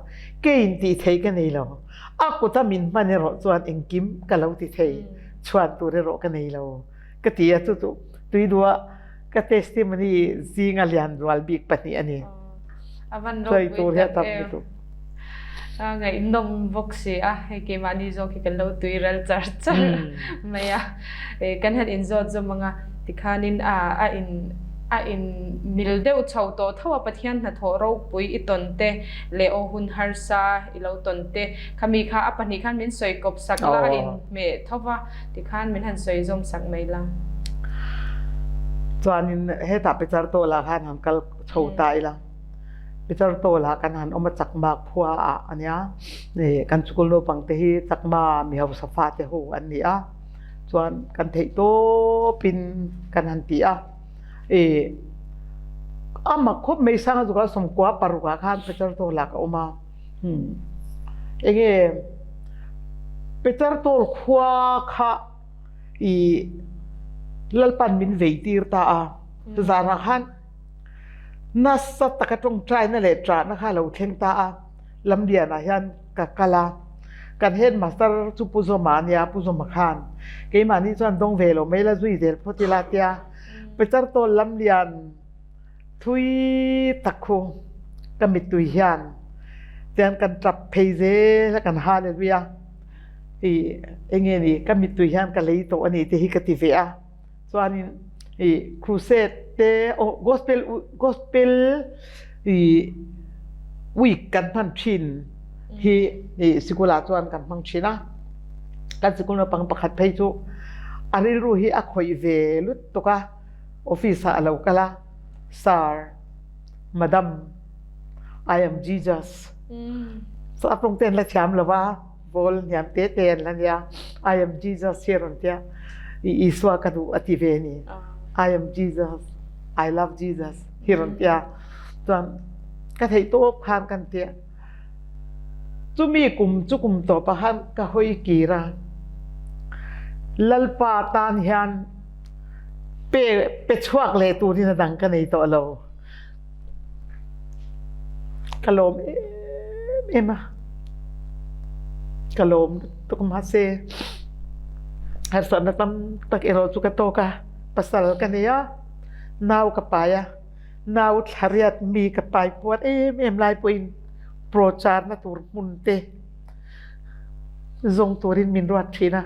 keiin tih theih ka nei lo. A kuta min hman erawh chuan engkim ka lo ti thei, chhuan tur erawh ka nei lo ka ti a. Chu chu tuidua ka testimony zinga lian rual bik pahnih a ni. A van ropui tak em. A ngaihnawm bawk si a, hei keimahni zawk hi kan lo tui ral char char mai a. Kan han inzawt zawm ang a, tikhanin a a in a in mil deuh chho tawh tho a, Pathian hnathawh ropui i tawn te leh aw hun harsa i lo tawn te, khami kha a pahnih khan min sawi kawp sak la, a inhmeh tho va, tikhan min han sawi zawm sak mai la. Chuanin hetah Peter Tawla khan han kal chho ta ila. Peter Tawla kan han awm a Chakma khua ah a nia. Kan school naupang te hi Chakma mi hausa fa te ho an ni a. Chuan kan theih tawpin kan han ti a. A mak khawp mai Sanga zukah sawmkua paruk ah khan Peter Tawla ka awm a. Enge Peter Tawl khua kha i Lalpan min vei tir ta a. Zanah khan Nasa taka tawngtaina leh ṭahna kha a lo thleng ta a, Lamlianah hian ka kal a, kan headmaster chu Pu Zawma a nia, Pu Zawma khan keimahni chuan dawng ve lo mai la zui zel phawt ila tia Peter Tawl Lamlian thui tak khu ka mittui hian tian kan ṭap phei zel a, kan hallelujah i enge ni ka mittui hian ka lei tawh a ni te hi ka ti ve a. Chuanin i crusade te oh gospel gospel i week kan hman thin hi i sikul ah chuan kan hmang thin a. Kan sikul naupang pakhat phei chu a rilru hi a khawih ve lutuk a, office ah a lo kal a, Sir, Madam, I am Jesus. Chu a tawng te an la thiam lo va. Paul hniam te te an la nia I am Jesus hi a rawn tia i Isua ka duh a ti ve ni I am Jesus I love Jesus hi rawn tia chuan ka theih tawp khan kan tia chumi kum chu kum tawp ah khan ka hawi kir a Lalpa tan hian pe pe chhuak leh turin a dang ka nei tawh lo. Ka lawm em em a, ka lawm lutuk mahse harsatna tam tak erawh chu ka tawk a, pasal ka nei a, nau ka pai a, nau thla riat mi ka pai puat em em lai pawhin procharna tur hmun te Zawng turin min ruat thin a,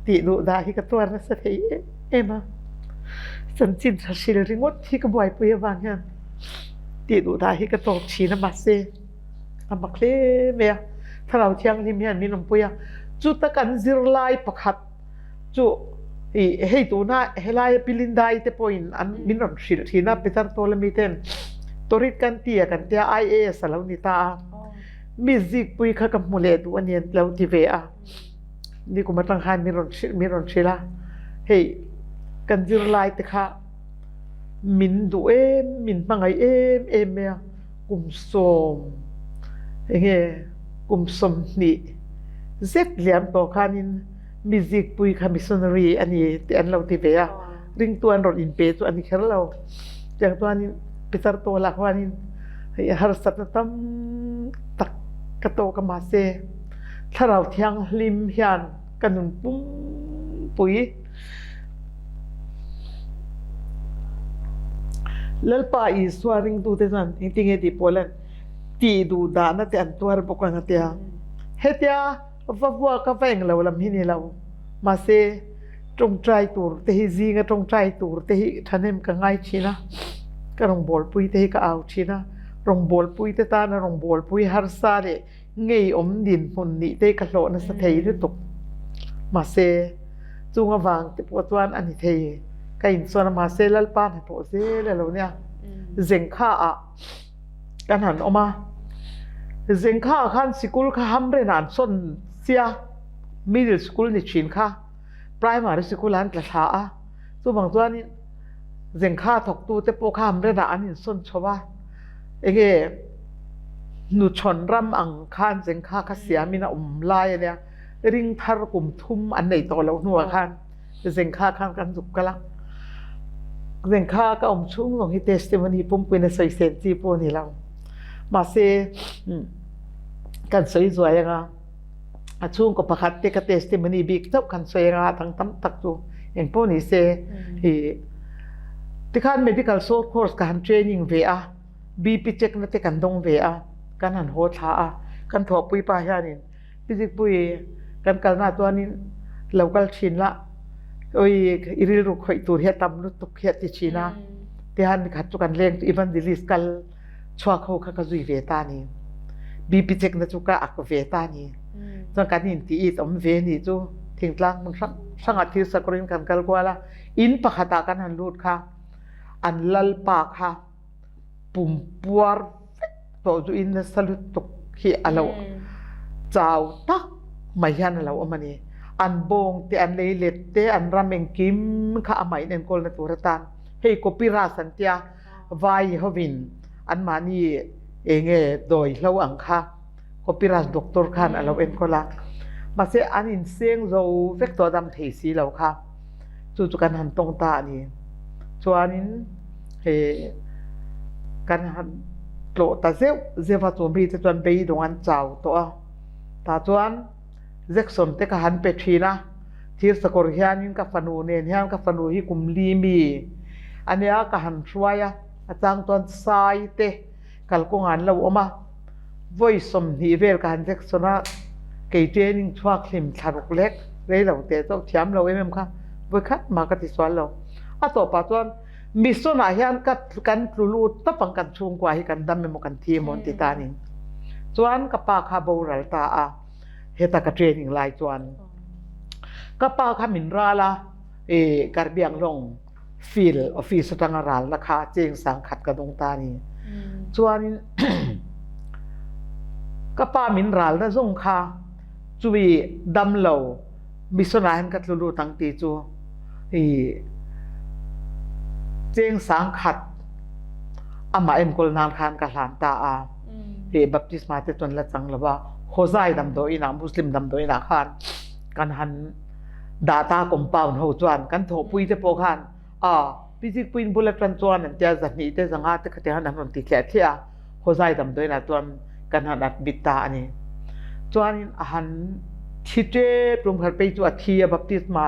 tih duh dah hi ka tuar nasa thei em em a. Chanchin tha hril ringawt hi ka buaipui avang hian tih duh dah hi ka tawp thin a, mahse a mak hle mai a. Thlarau Thianghlim hian min awmpui a, chuta kan zirlai pakhat chu ih hei tuna helaia Pilindai te pawhin an min rawn hrilh thin a, Peter Tawla miten Torit kan ti a kan tia IAS a lo ni ta a. Mi zikpui kha ka hmu leh duh a ni an lo ti ve a. Nikum atang khan min rawn hrilh min rawn hrilh a, hei kan zirlai te kha min duh em min hmangaih em em mai a, kum sawm enge kum sawmhnih zet liam tawh khanin mi zikpui kha missionary a ni tih an lo ti ve a, ringtu an rawn inpe chu a ni kher lo. Tiang chuanin Peter Tawla khuanin hei harsatna tam tak ka tawk a mahse Thlarau Thianghlim hian ka nun pumpui. Lalpa Isua ringtute chuan engtinge tih pawh lan tih duh dahna te an tuar bawk ang a tia. Hetia va vuak a va englo lam hi ni lo. Mahse, tawngtai tur te hi zinga tawngtai tur te hi thahnem ka ngai thin a, ka rawngbawlpui te hi ka au thin a, rawngbawlpui te tana rawngbawlpui harsa leh ngeiawm dinhmun nih te ka hlawh nasa thei lutuk. Mahse, chung avang te pawh chuan a ni thei. Ka insawn a, mahse Lalpa hnathawh zel a lo nia. Zengkha ah kan han awm a, Zengkha ah khan sikul kha hamren ah an sawn sia, middle school ni thin kha primary sikul ah an tla thla a, chuvang chuanin Zengkha thawktu te pawh kha hamren ah an insawn chho a. Enge hnuchhawn ram ang khan zengkha kha siamin a awm lai a nia, ring thar kum thum an nei tawh loh hnuah khan zengkha khan kan zuk kal a. Zengkha ka awm chhung zawng hi testimony pumpuiin a sawi sen chi pawh a ni lo. Mahse kan sawi zuai anga a chhungkaw pakhat te ka testimony bik chauh kan sawi anga a dang tam tak chu engpawh ni se ih tikhan medical short course ka han training ve a BP check na te kan dawng ve a kan han haw thla a kan thawhpui pa hianin Pizikpui kan kalna chuanin lo kal thin la oi i rilru khawih tur hi a tam lutuk hi a ti thin a tihan nikhat chu kan leng chu evangelist kal chhuak ho kha ka zui ve ta ni. BP check na chu ka ak ve ta ni. Chuan kan in ti it om ve ni chu thingtlang hmun hrang hrangah thil sakawrin kan kal kual a. In pakhat ah kan han lut kha an lalpa kha pumpuar vek tawh chu in nasa lutuk hi a lo chau tak mai hian a lo awm a ni. An bawng te an lei let te an ram engkim kha amah in enkawlna tur atan hei copyright an tia Vai hovin anmahni enge dawi hlo ang kha Copyright doctor khan a lo enkawl a, mahse an inseng zo vek tawh dam thei si lo kha chu chu kan han tawng ta a ni. Chuanin he kan han tlawh ta zeuh zeuh a, chu mite chuan beidawng an chau tawh a, tah chuan Jackson te ka han pe thin a, thir sakawr hianin ka fanu nen hian ka fanu hi kum li mi a nia ka han hruai a, a chang chuan sai te kalkawngah an lo awm a, vawi 20 vel ka han Jackson a, kei training chhuak hlim thla ruk lek rei lo teh chauh thiam lo em em kha vawi khat mah ka ti sual lo. A tawpah chuan mission ah hian ka kan tlu lut tawp ang kan chhungkua hi kan dam emaw kan thi emaw an ti ta a ni. Chuan ka pa kha boral ta a. Heta ka training lai chuan ka pa kha min ral a, i Karbianglong field office atanga ralna kha cheng sangkhat ka dawng ta a ni. Chuanin ka pa min ralna zawng kha chumi damlo mission ah hian ka tlu lut ang tih chu i cheng sangkhat amah enkawl nan khan ka hlan ta a. Hi baptisma te chuan la chang lo a, Hozai damdawiin ah Muslim damdawiin ah khan kan han dah ta compound ho chuan kan thawhpui te pawh khan a Pizikpuiin bul atang chuan an tia zahnih te zanga te khatiang han an rawn ti thliah thliah a, Hozai damdawiin ah chuan kan han admit ta a ni. Chuanin a han thi tep rum khat phei chu a thi a baptisma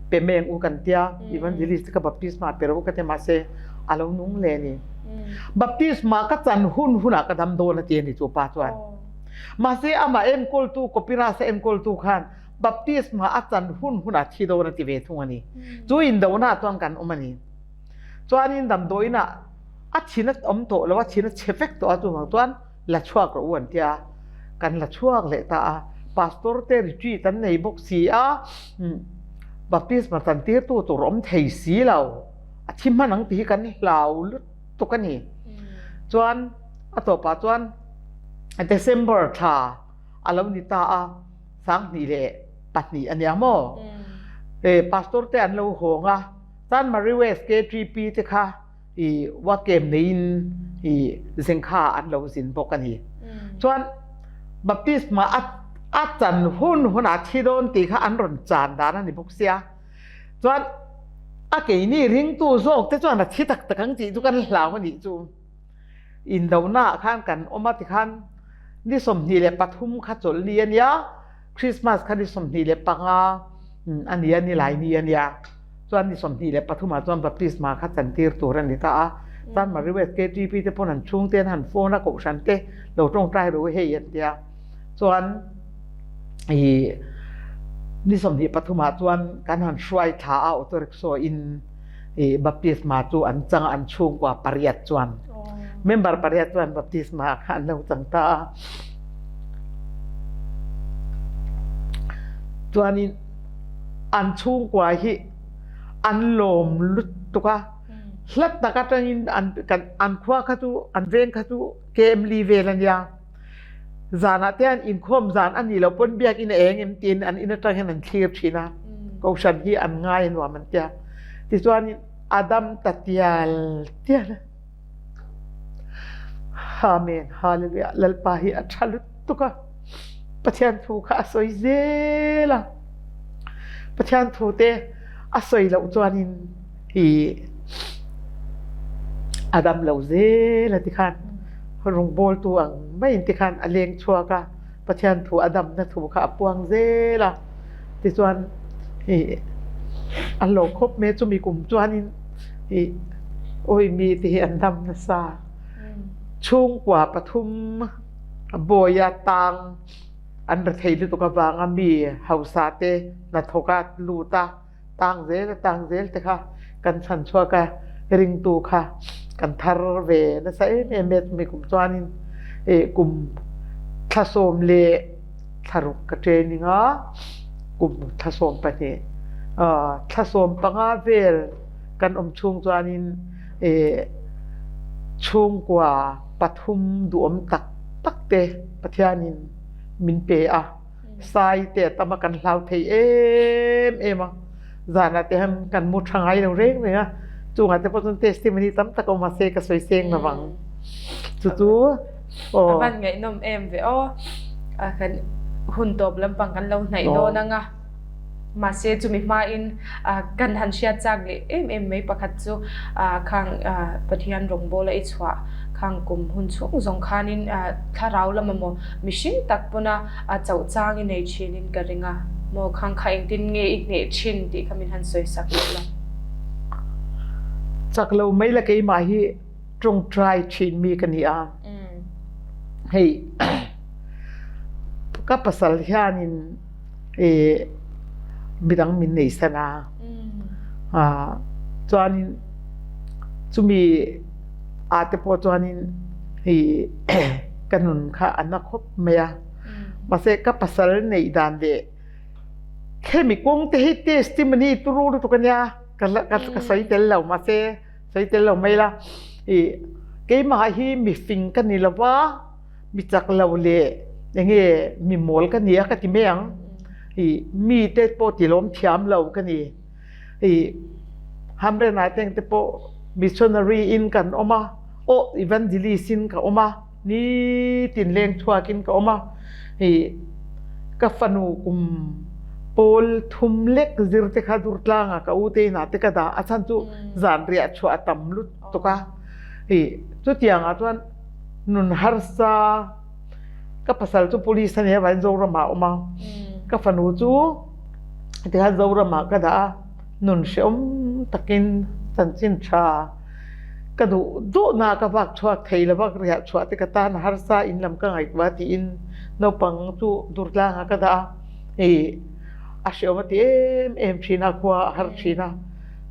pe meng u kan tia evangelist te kha baptisma pe rawh u ka tia mahse a lo nung le a ni. Baptisma ka chan hun hunah ka dam dawn a ti a ni chu pa chuan. Mahse amah enkawltu Kopirasa enkawltu khan baptisma a chan hun hunah thi dawn a ti ve thung a ni. Chu indona chuan kan awm a ni. Chuanin damdawiinah a thin a awm tawh lo a, thin a chhe vek tawh a chuvang chuan la chhuak rawh u an ti a, kan la chhuak leh ta a. Pastor te retreat an nei bawk si a, baptisma chantirtu tur awm thei si lo. A thi hman ang tih hi kan hlau lutuk a ni. Chuan a tawpah chuan December thla a lo ni ta a, 2002 a nia maw? Pastor te an lo hawng a, chuan Marie West KTP te kha i wakem neiin i zengkha an lo zin bawk a ni. Chuan baptisma a chan hun hunah thi dawn tih kha an rawn chan dan a ni bawk sia. Chuan a keini ringtu zawk te chuan a thi tak tak ang tih chu kan hlau a nih chu. Indona ah khan kan awm a tikhan ni 23 kha chawlh ni a nia, Christmas kha ni 25 a nia, ni lai ni a nia. Chuan ni 23 ah chuan baptisma kha chantir tur a ni ta a. Chanmari West KTP te pawn an chhungte an han phone a kohhran te lo tawngtai ru hei an tia. Chuan i ni 23 ah chuan kan han hruai thla a auto rickshaw in i baptisma chu an chang a an chhungkua pariat chuan member pariat chuan baptisma kha an lo chang ta a. Chuanin an chhungkua hi an lawm lutuk a hlat tak atangin an kan an khua kha chu an veng kha chu KM li vel ania zanah te an inkhawm zan a nih loh pawn biakin a eng em tiin an in atang hian an thlir thin a kohhran hi an ngai a nuam an tia tichuanin a dam ta tial tial a Amen Hallelujah Lalpa hi a tha lutuk a Pathian thu kha a sawi zel a Pathian thu te a sawi loh chuanin i a dam lo zel a tikhan rawngbawltu ang maiin tikhan a leng chhuak a Pathian thu a damna thu kha a puang zel a tichuan i an lo khawp mai a chumi kum chuanin i awi mi te hi an dam nasa chhungkua pathum bawia tang an rethei lutuk avanga mi hausa te hnathawk a lut a tang zel a tang zel te kha kan chhan chhuak a ringtu kha kan thar ve nasa em em mai a chumi kum chuanin ih kum thla sawm leh thlaruk ka training a kum thla 12 thla 15 vel kan awm chhung chuanin ih chhungkua pathum duhawm tak tak te Pathianin min pe a sai te a tam a kan hlau thei em em a zanah te hian kan mu tha ngai lo reng reng a chungah te pawh chuan testimony tam tak a awm a se ka sawi seng lo vang chu chu aw a van ngaihnawm em ve aw kan hun tawp lampang kan lo hnaih dawn anga Mahse chumi hmain kan han hriat chak leh em em mai pakhat chu khang Pathian rawngbawla i chhuah khang kum hun chhung zawng khanin thlarau lam emaw mihring tak pawna chauh chang i nei thinin ka ring a maw khang kha engtin nge i hneh thin tih kha min han sawi sak leh lo. Chak lo mai la keimah hi tawngtai thin mi ka ni a, hei ka pasal hianin i midang min nei san a chuanin chumi ah te pawh chuanin i ka nun kha a na khawp mai a mahse ka pasal neih dan leh khemi kawng te hi testimony turu lutuk ania ka ka sawi tel lo mahse sawi tel lo mai la i keimah hi mifing ka ni lova. Mi chak lo leh enge mi mawl ka ni a ka ti mai ang. I mi te pawh ti lawm thiam lo ka ni. I Hamrenai te ang te pawh missionary in kan awm a, aw evangelist in ka awm a, nitin leng chhuak in ka awm a. I ka fanu kum pawl thum lek zir te kha Durtlang ah ka u te inah te ka dah a chhan chu zanriah chhuah a tam lutuk a. I chutiang ah chuan nun harsa ka pasal chu police a nia vangin Zoram ah a awm a ka fanu chu tikhan Zoram ah ka dah a nun hrehawm takin chanchin tha ka duh duh na ka vak chhuak thei lo va riah chhuah te ka tan a harsa in lam ka ngaihtuah tiin naupang chu Durtlang ah ka dah a ih a hrehawm a ti em em thin a khua a har thin a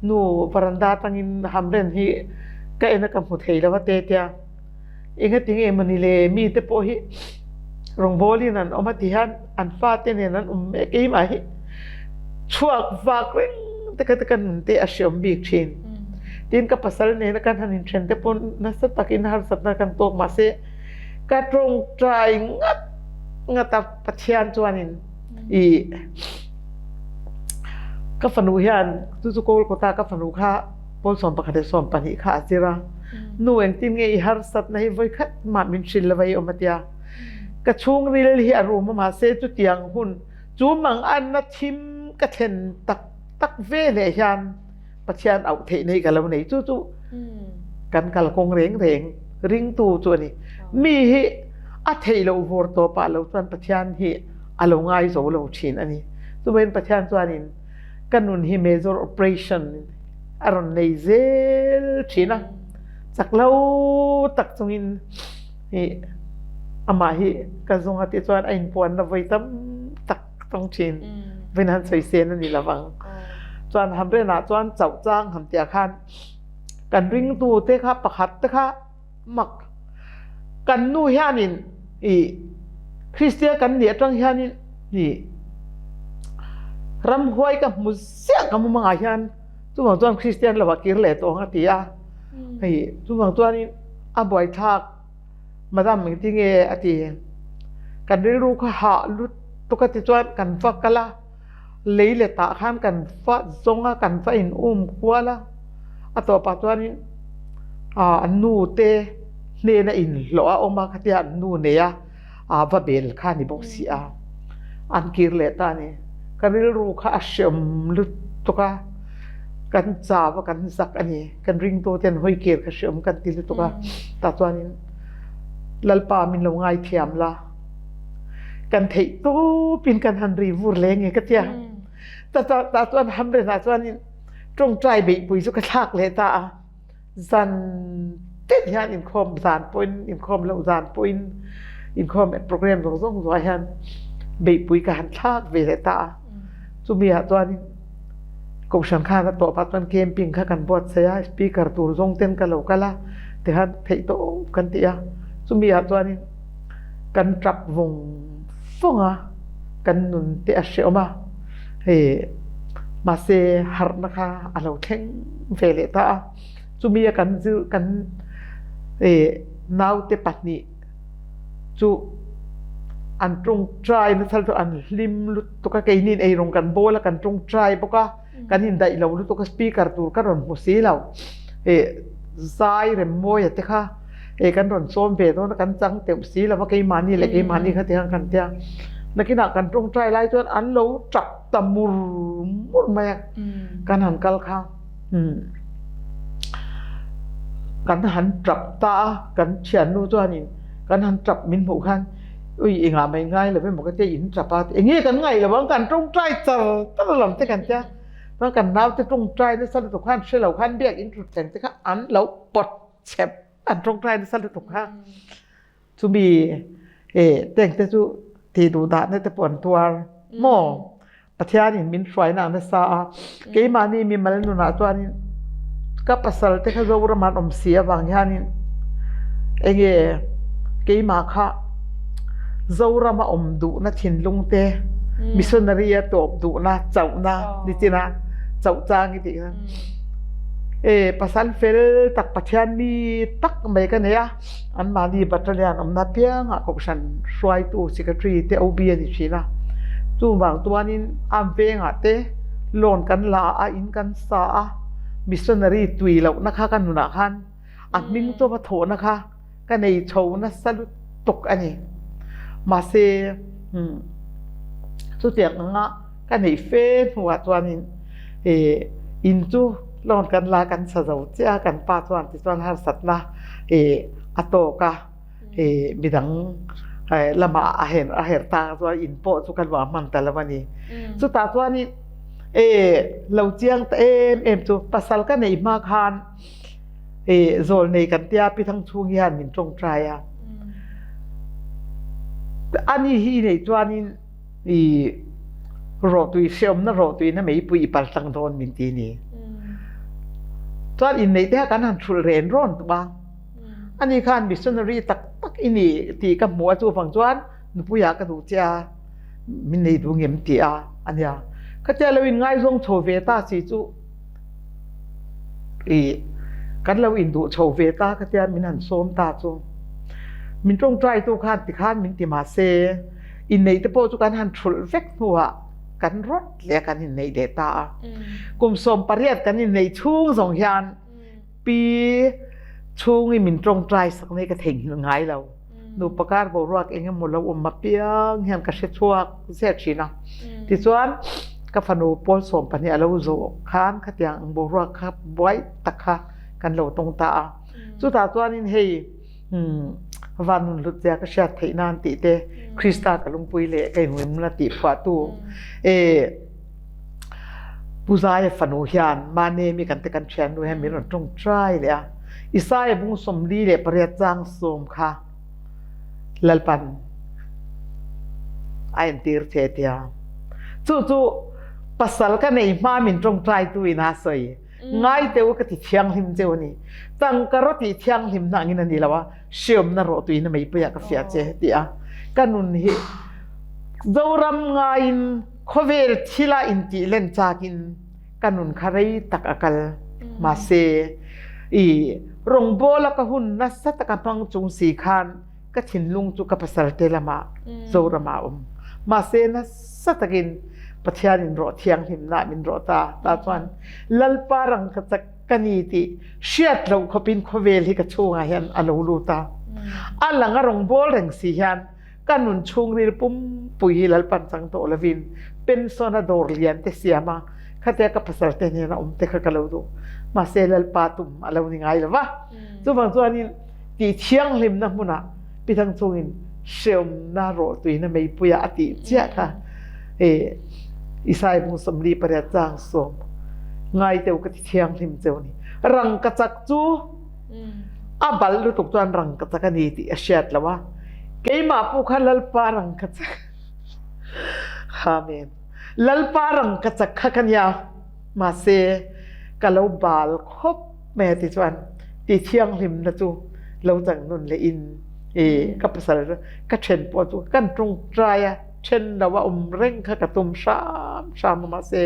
nu varanda atangin hamren hi ka en a ka hmu thei lo a te tia. Engati nge mawni le mite pawh hi rawngbawlin an awm a ti hian an fate nen an awm mek keimah hi chhuak vak reng te kha te ka nun te a hreawm bik thin. Tin ka pasal nena kan han inthen te pawh nasa takin harsatna kan tawk mahse ka tawngtai ngat ngat a Pathian chuanin ih ka fanu hian chu chu Kolkata ka fanu kha Pawl 11 leh 12 kha a zir a. Nu engtin nge i harsatna hi vawi khat mah min hrilh lo a i awm a tia. Ka chhungril hi a rum a mahse chutiang hun chu manganna thim ka thlen tak tak ve leh hian Pathian auh theih nei ka lo nei chu chu kan kalkawng reng reng ringtu chu a ni. Mi hi a theih loh vawr tawpah lo chuan Pathian hi a lo ngai zo lo thin a ni. Chuvangin Pathian chuanin ka nun hi major operation a rawn nei zel thin a. Chak lo tak chungin i amah hi ka zung a ti chuan a inpuanna voi tam tak tawng thin. Vin han sawi sen a ni lovang. Chuan hamrenah chuan chauh chang han tia khan kan ringtu te kha pakhat te kha mak kan nu hianin i Kristian kan nih atang hianin i ramhuai ka hmu ziah ka mumangah hian chuvang chuan Kristian lovah kir leh tawh ang a ti a, hei chuvang chuanin a buaithlak madam engtin nge a ti kan rilru kha hah lutuk a ti chuan kan va kal a. Lei leh tah khan kan fa zawng a, kan fa in um kual a, a tawpah chuanin ah an nu te hnena inhlawh a awm a, khatia an nu nei a ah va bel kha a ni bawk si a, an kir leh ta a ni. Ka rilru kha a hreawm lutuk a, kan chau a, kan zak a ni, kan ringtu ten hawi kir kha hreawm kan ti lutuk a, tah chuanin Lalpa min lo ngaithiam la. Kan theih tawpin kan han ri vur le nge ka tia. Ta ta ta chuan hamren ah chuan tawngtai beihpui chu ka thlak leh ta a. Zan tin hian inkhawm zan pawhin inkhawm loh zan pawhin inkhawm program zawng zawng zuah hian beihpui ka han thlak ve leh ta a. Chumi ah chuan kohhran khan a tawpah chuan camping kha kan buatsaih a, speaker tur zawng ten ka lo kal a, tikhan theih tawp kan ti a. Chumi ah chuanin kan tap vawng vawng a, kan nun te a hrehawm a, hei mahse harhna kha a lo thleng ve leh ta a, chumi a kan zir kan naute pahnih chu an tawngtai nasa lutuk an hlim lutuk a, keini in eirawng kan bawl a kan tawngtai bawk a. Kan indaih lo lutuk a speaker tur ka rawn hmu si lo eh zai rem mawi a te kha eh kan rawn sawm ve dawn a kan chang teuh si lo va keimahni leh keimahni kha ti khan kan tia nakinah kan tawngtai lai chuan an lo tap ta mur mur mai a kan han kal kha umm kan han tap ta a kan thiannu chuanin kan han tap min hmuh khan ui engah mai ngai lo emaw ka tia in tap a eng nge kan ngaih lo ang kan tawngtai char char alawm te kan tia chuan kan naute tawngtai nasa lutuk khan hre lo khan biak in thut thleng te kha an lo pawt chep an tawngtai nasa lutuk kha chumi eh teng te chu tih duh dah na te pawh an tuar maw Pathianin min hruaina a nasa a, keimahni mimal nunah chuanin ka pasal te kha Zoram an awm si avang hianin enge keimah kha Zorama awm duhna thinlung te missionary a tawp duhna chauhna nichina chauh chang i tih kha e pasal fel tak Pathian mi tak mai ka nei a. Anmahni battalion awmna piangah kohhran hruaitu secretary te OB a ni thin a, chuvang chuanin a vengah te loan kan la a, in kan sa a, missionary tui lohna kha ka nunah khan a hming chawpa thawhna kha ka nei chho nasa lutuk a ni. Mahse chutiang anga ka neih fe hnuah chuanin ih in chu loan kan la kan sa zo chiah a, kan pa chuan tichuan harsatna ih a tawk a ih midang lamah a her a her ta chuan in pawh chu ka luah hman ta lo a ni. Chutah chuanin ih lo chiang ta em em chu pasal ka neih hma khan ih zawl nei kan tia pi thang chhung hian min tawngtai a, ani hi i neih chuanin I rawhtui hreawmna rawhtuina meipui i pal tlang dawn min ti ni. Chuan inneih te kha kan han thulh ren rawn tum a. Ani khan missionary tak tak i ni tih ka hmu a chuvang chuan nupuiah ka duh che a, min nei duh ngem ti a ania. Khatia lo inngaizawng chho ve ta si chu I kan lo induh chho ve ta ka tia min han sawm ta chu min tawngtai tu khan tikhan min ti mahse inneih te pawh chu kan han thulh vek hnuah kan rawt leh kan inneih leh ta a kum 18 kan inneih chhung zawng hian pi chhungi min tawngtai sak nei ka theihnghilh ngai lo. Nupa kar boruak eng emaw lo awm apiang hian ka hre chhuak zet thin a. Tichuan ka fanu pawl 12 a lo zawh khan khatiang ang boruak kha buai tak kha kan lo tawng ta a. Chutah chuanin hei van nun hlut zia ka hriat theih nan tih te Krista ka lungpui leh ka inngimna tih phuahtu Pu Zaia fanu hian Manemi kan te kan thiannu hian min rawn tawngtai leh a. Isaia bung 48 chang sawm kha Lalpan a entir che tia. Chu chu pasal ka nei hma min tawngtai tu in a sawi. Ngai teu ka ti thianghlim cheu ani. Tangka ro ti thianghlim na angin ani lo a, hriamna rawh tuin a meipui ah ka fiah che ti a. Ka nun hi Zoram ngaiin khawvel thil ah intih len chakin ka nun kha rei tak a kal. Mahse, i rawngbawla ka hun nasa taka hmang chung si khan ka thinlung chu ka pasal te lamah Zoram ah a awm. Mahse, nasa takin Pathianin rawh thianghlimna min rawh ta. Ta chuan Lalpa rangkachak ka ni tih hriat loh khawpin khawvel hi ka chhungah hian a lo lut a. A lang a rawngbâwl reng si hian ka nun chhungril pumpui hi Lalpan chang tawh lovin pension a dawr lian te siam a, khatia ka pasal te hnena awm te kha ka lo duh. Mahse Lalpa tum a lo ni ngai lo va. Chuvang chuanin tih thianghlimna hmunah Pithang chungin hreawmna rawhtuina meipuia a tih chiah kha e Isai bung 48 chang sawm ngai teu ka ti thianghlim cheu ni. Rangkachak chu a bal lutuk chuan rangkachak a ni tih a hriat lo a, keimah pawh kha Lalpa rangkachak Amen Lalpa rangkachak kha ka nia mahse ka lo bal khawp mai a ti chuan ti thianghlimna chu lo chang nun leh in i ka pasal ka then pawh chu kan tawngtai a then lo a awm reng kha ka tum hram hram a mahse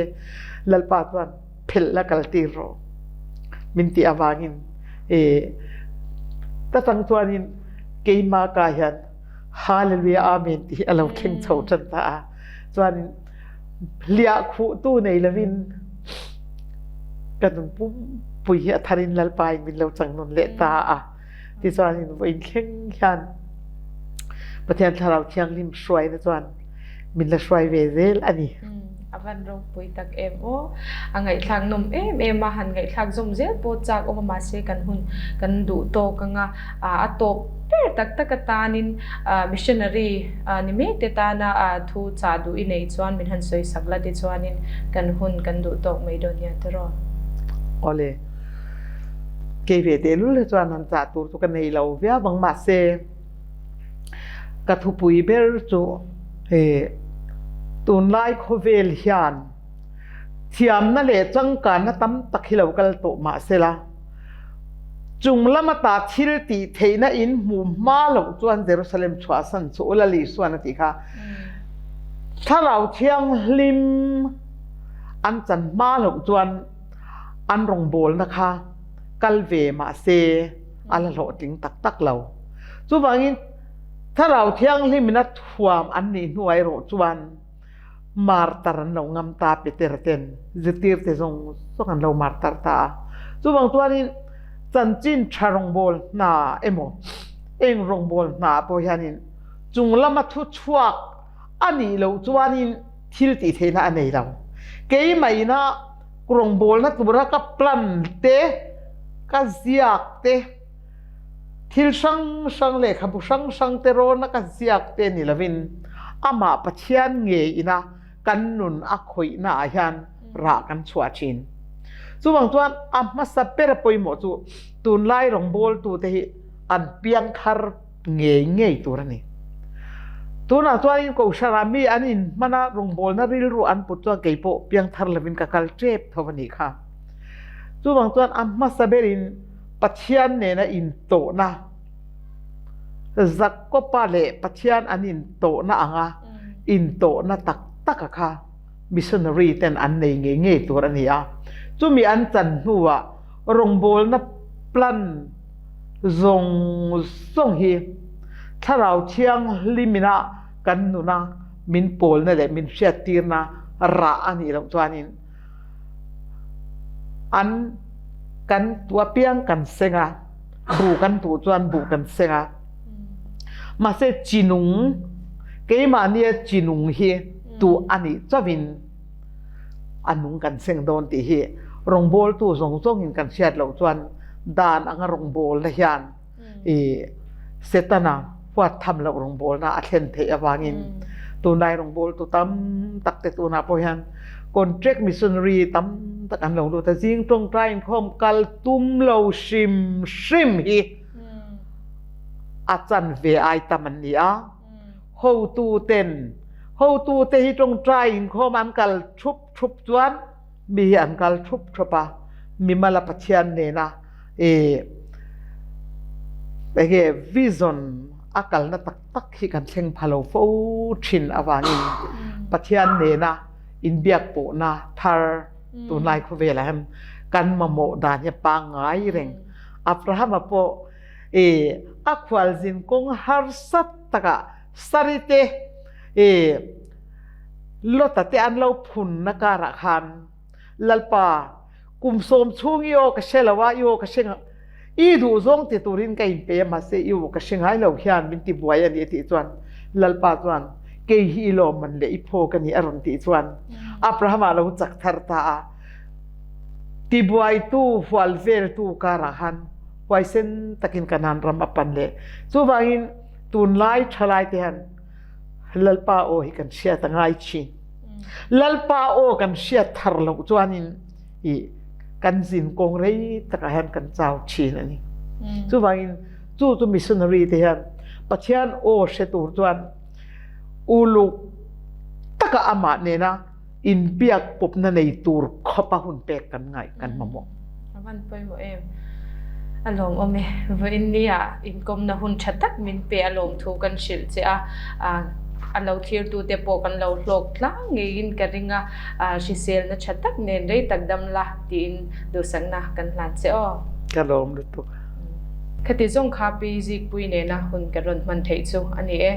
Lalpa chuan phelh la kal tir rawh min tih avangin i ta tang chuanin keimah ka hian Hallelujah Amen tih hi a lo thleng chho tan ta a chuanin hliah khuhtu nei lovin ka nun pumpui hi a tharin Lalpa in min lo chang nun leh ta a tichuanin vawiin thleng hian Pathian Thlarau Thianghlim hruaina chuan min la hruai ve zel a ni. A van ropui tak em aw. A ngaihthlak nawm em em a, han ngaihthlak zawm zel pawh chak awm a mahse kan hun kan duh tawk anga a tawp ber tak tak atanin missionary ni mek te tana thu chah duh i neih chuan min han sawi sak la tichuanin kan hun kan duh tawk mai dawn nia tiraw. Awle. Kei ve tehlul hi chuan han chah tur chu ka nei lo viau ang mahse Ka thupui ber chu he tunlai khawvel hian thiamna leh changkanna tam tak hi lo kal tawh mah sela, chung lama ta thil tih theihna in hmuh hma loh chuan Jerusalem chhuahsan chu Ula Lisuan a tih kha. Thlarau Thianghlim an chan hma loh chuan an rawngbawlna kha kal ve mah se a la hlawhtling tak tak lo. Chuvangin Thlarau Thianghlimin a thuam an nih hnuah erawh chuan martar an lo ngam ta Petera ten zirtirte zawng zawng an lo martar ta a. Chuvang chuanin chanchin tha rawngbâwl hna emaw eng rawngbâwl hna pawh hianin chung lama thu chhuak a nih loh chuanin thil tih theihna a nei lo. Keimahina rawngbâwlna tura ka plan te, ka ziak te, Thil hrang hrang lehkhabu hrang hrang te rawna ka ziak te ni lovin amah Pathian ngei ina kan nun a khawihna ah hian rah kan chhuah thin. Chuvang chuan a hmasa ber pawimawh chu tunlai rawngbawltute hi an piangthar ngei ngei tur a ni. Tunah chuanin Kohhranah mi an inhmana rawngbawlna rilru an put chuan keipawh piangthar lovin ka kal tep tho a nih kha. Chuvang chuan a hmasa berin Pathian nena intawhna, Jakoba leh Pathian an intawhna anga intawhna tak taka kha missionary ten an nei ngei ngei tur a ni a. Chumi an chan hnuah rawngbawlna plan zawng zawng hi Thlarau Thianghlimina kan nuna min pawlna leh min hriattirna rah a nih loh chuanin An kan tu apiang kan seng a, buh kan tuh chuan buh kan seng a. Mahse chinung, keimahnia chinung hi tuh a nih chauhin a nung kan seng dawn tih hi rawngbawltu zawng zawngin kan hriat loh chuan dan anga rawngbawlna hian i Setana huat tham loh rawngbawlna a thlen theih avangin tunlai rawngbawltu tam tak te tunah pawh hian Contract missionary tam tak an lo lut a, zing tawngtai inkhawm kal tum lo hrim hrim hi a chanve ai tam an ni a. Hotuten hotute hi tawngtai inkhawm an kal thup thup chuan mi hi an kal thup thup a, mimala Pathian nena ih enge vision a kalna tak tak hi kan thleng pha lo fo thin avangin Pathian nena inbiak pawhna thar tunlai khawvelah hian kan mamawh dan hi a pangngai reng. Abrahama pawh ih a khualzin kawng harsa takah Sarite ih Lota te an lo phunna karah khan Lalpa kum sawm chhung i aw ka hre lo a, i aw ka hre i duh zawng ti turin ka inpe a mahse i aw ka hre ngai lo hian min ti buai a ni a tih chuan Lalpa chuan kei hi i lawmman leh i phaw ka ni a rawn tih chuan Abrahama lo chak thar ta a, tibuaitu hual veltu karah khan huaisen takin Kanaan ram a pan leh. Chuvangin tunlai thalai te hian Lalpa aw hi kan hriat a ngai thin. Lalpa aw kan hriat thar loh chuanin i kan zin kawng rei takah hian kan chau thin a ni. Chuvangin chu chu missionary te hian Pathian aw hre tur chuan uluk taka amah nena inbiak pawpna nei tur khawpa hun pek kan ngaih kan mamawh. A van pawimawh em? A lawmawm e. Vawiin nia inkawmna hun tha tak min pe a lawmthu kan hrilh che a, a lo thlirtute pawh kan lo hlawk tlang ngeiin ka ring a, hriselna tha tak nen rei tak dam la tiin duhsakna kan hlan che aw. Ka lawm lutuk. Khati zawng kha Pi Zikpui nena hun kan rawn hman theih chu a ni e.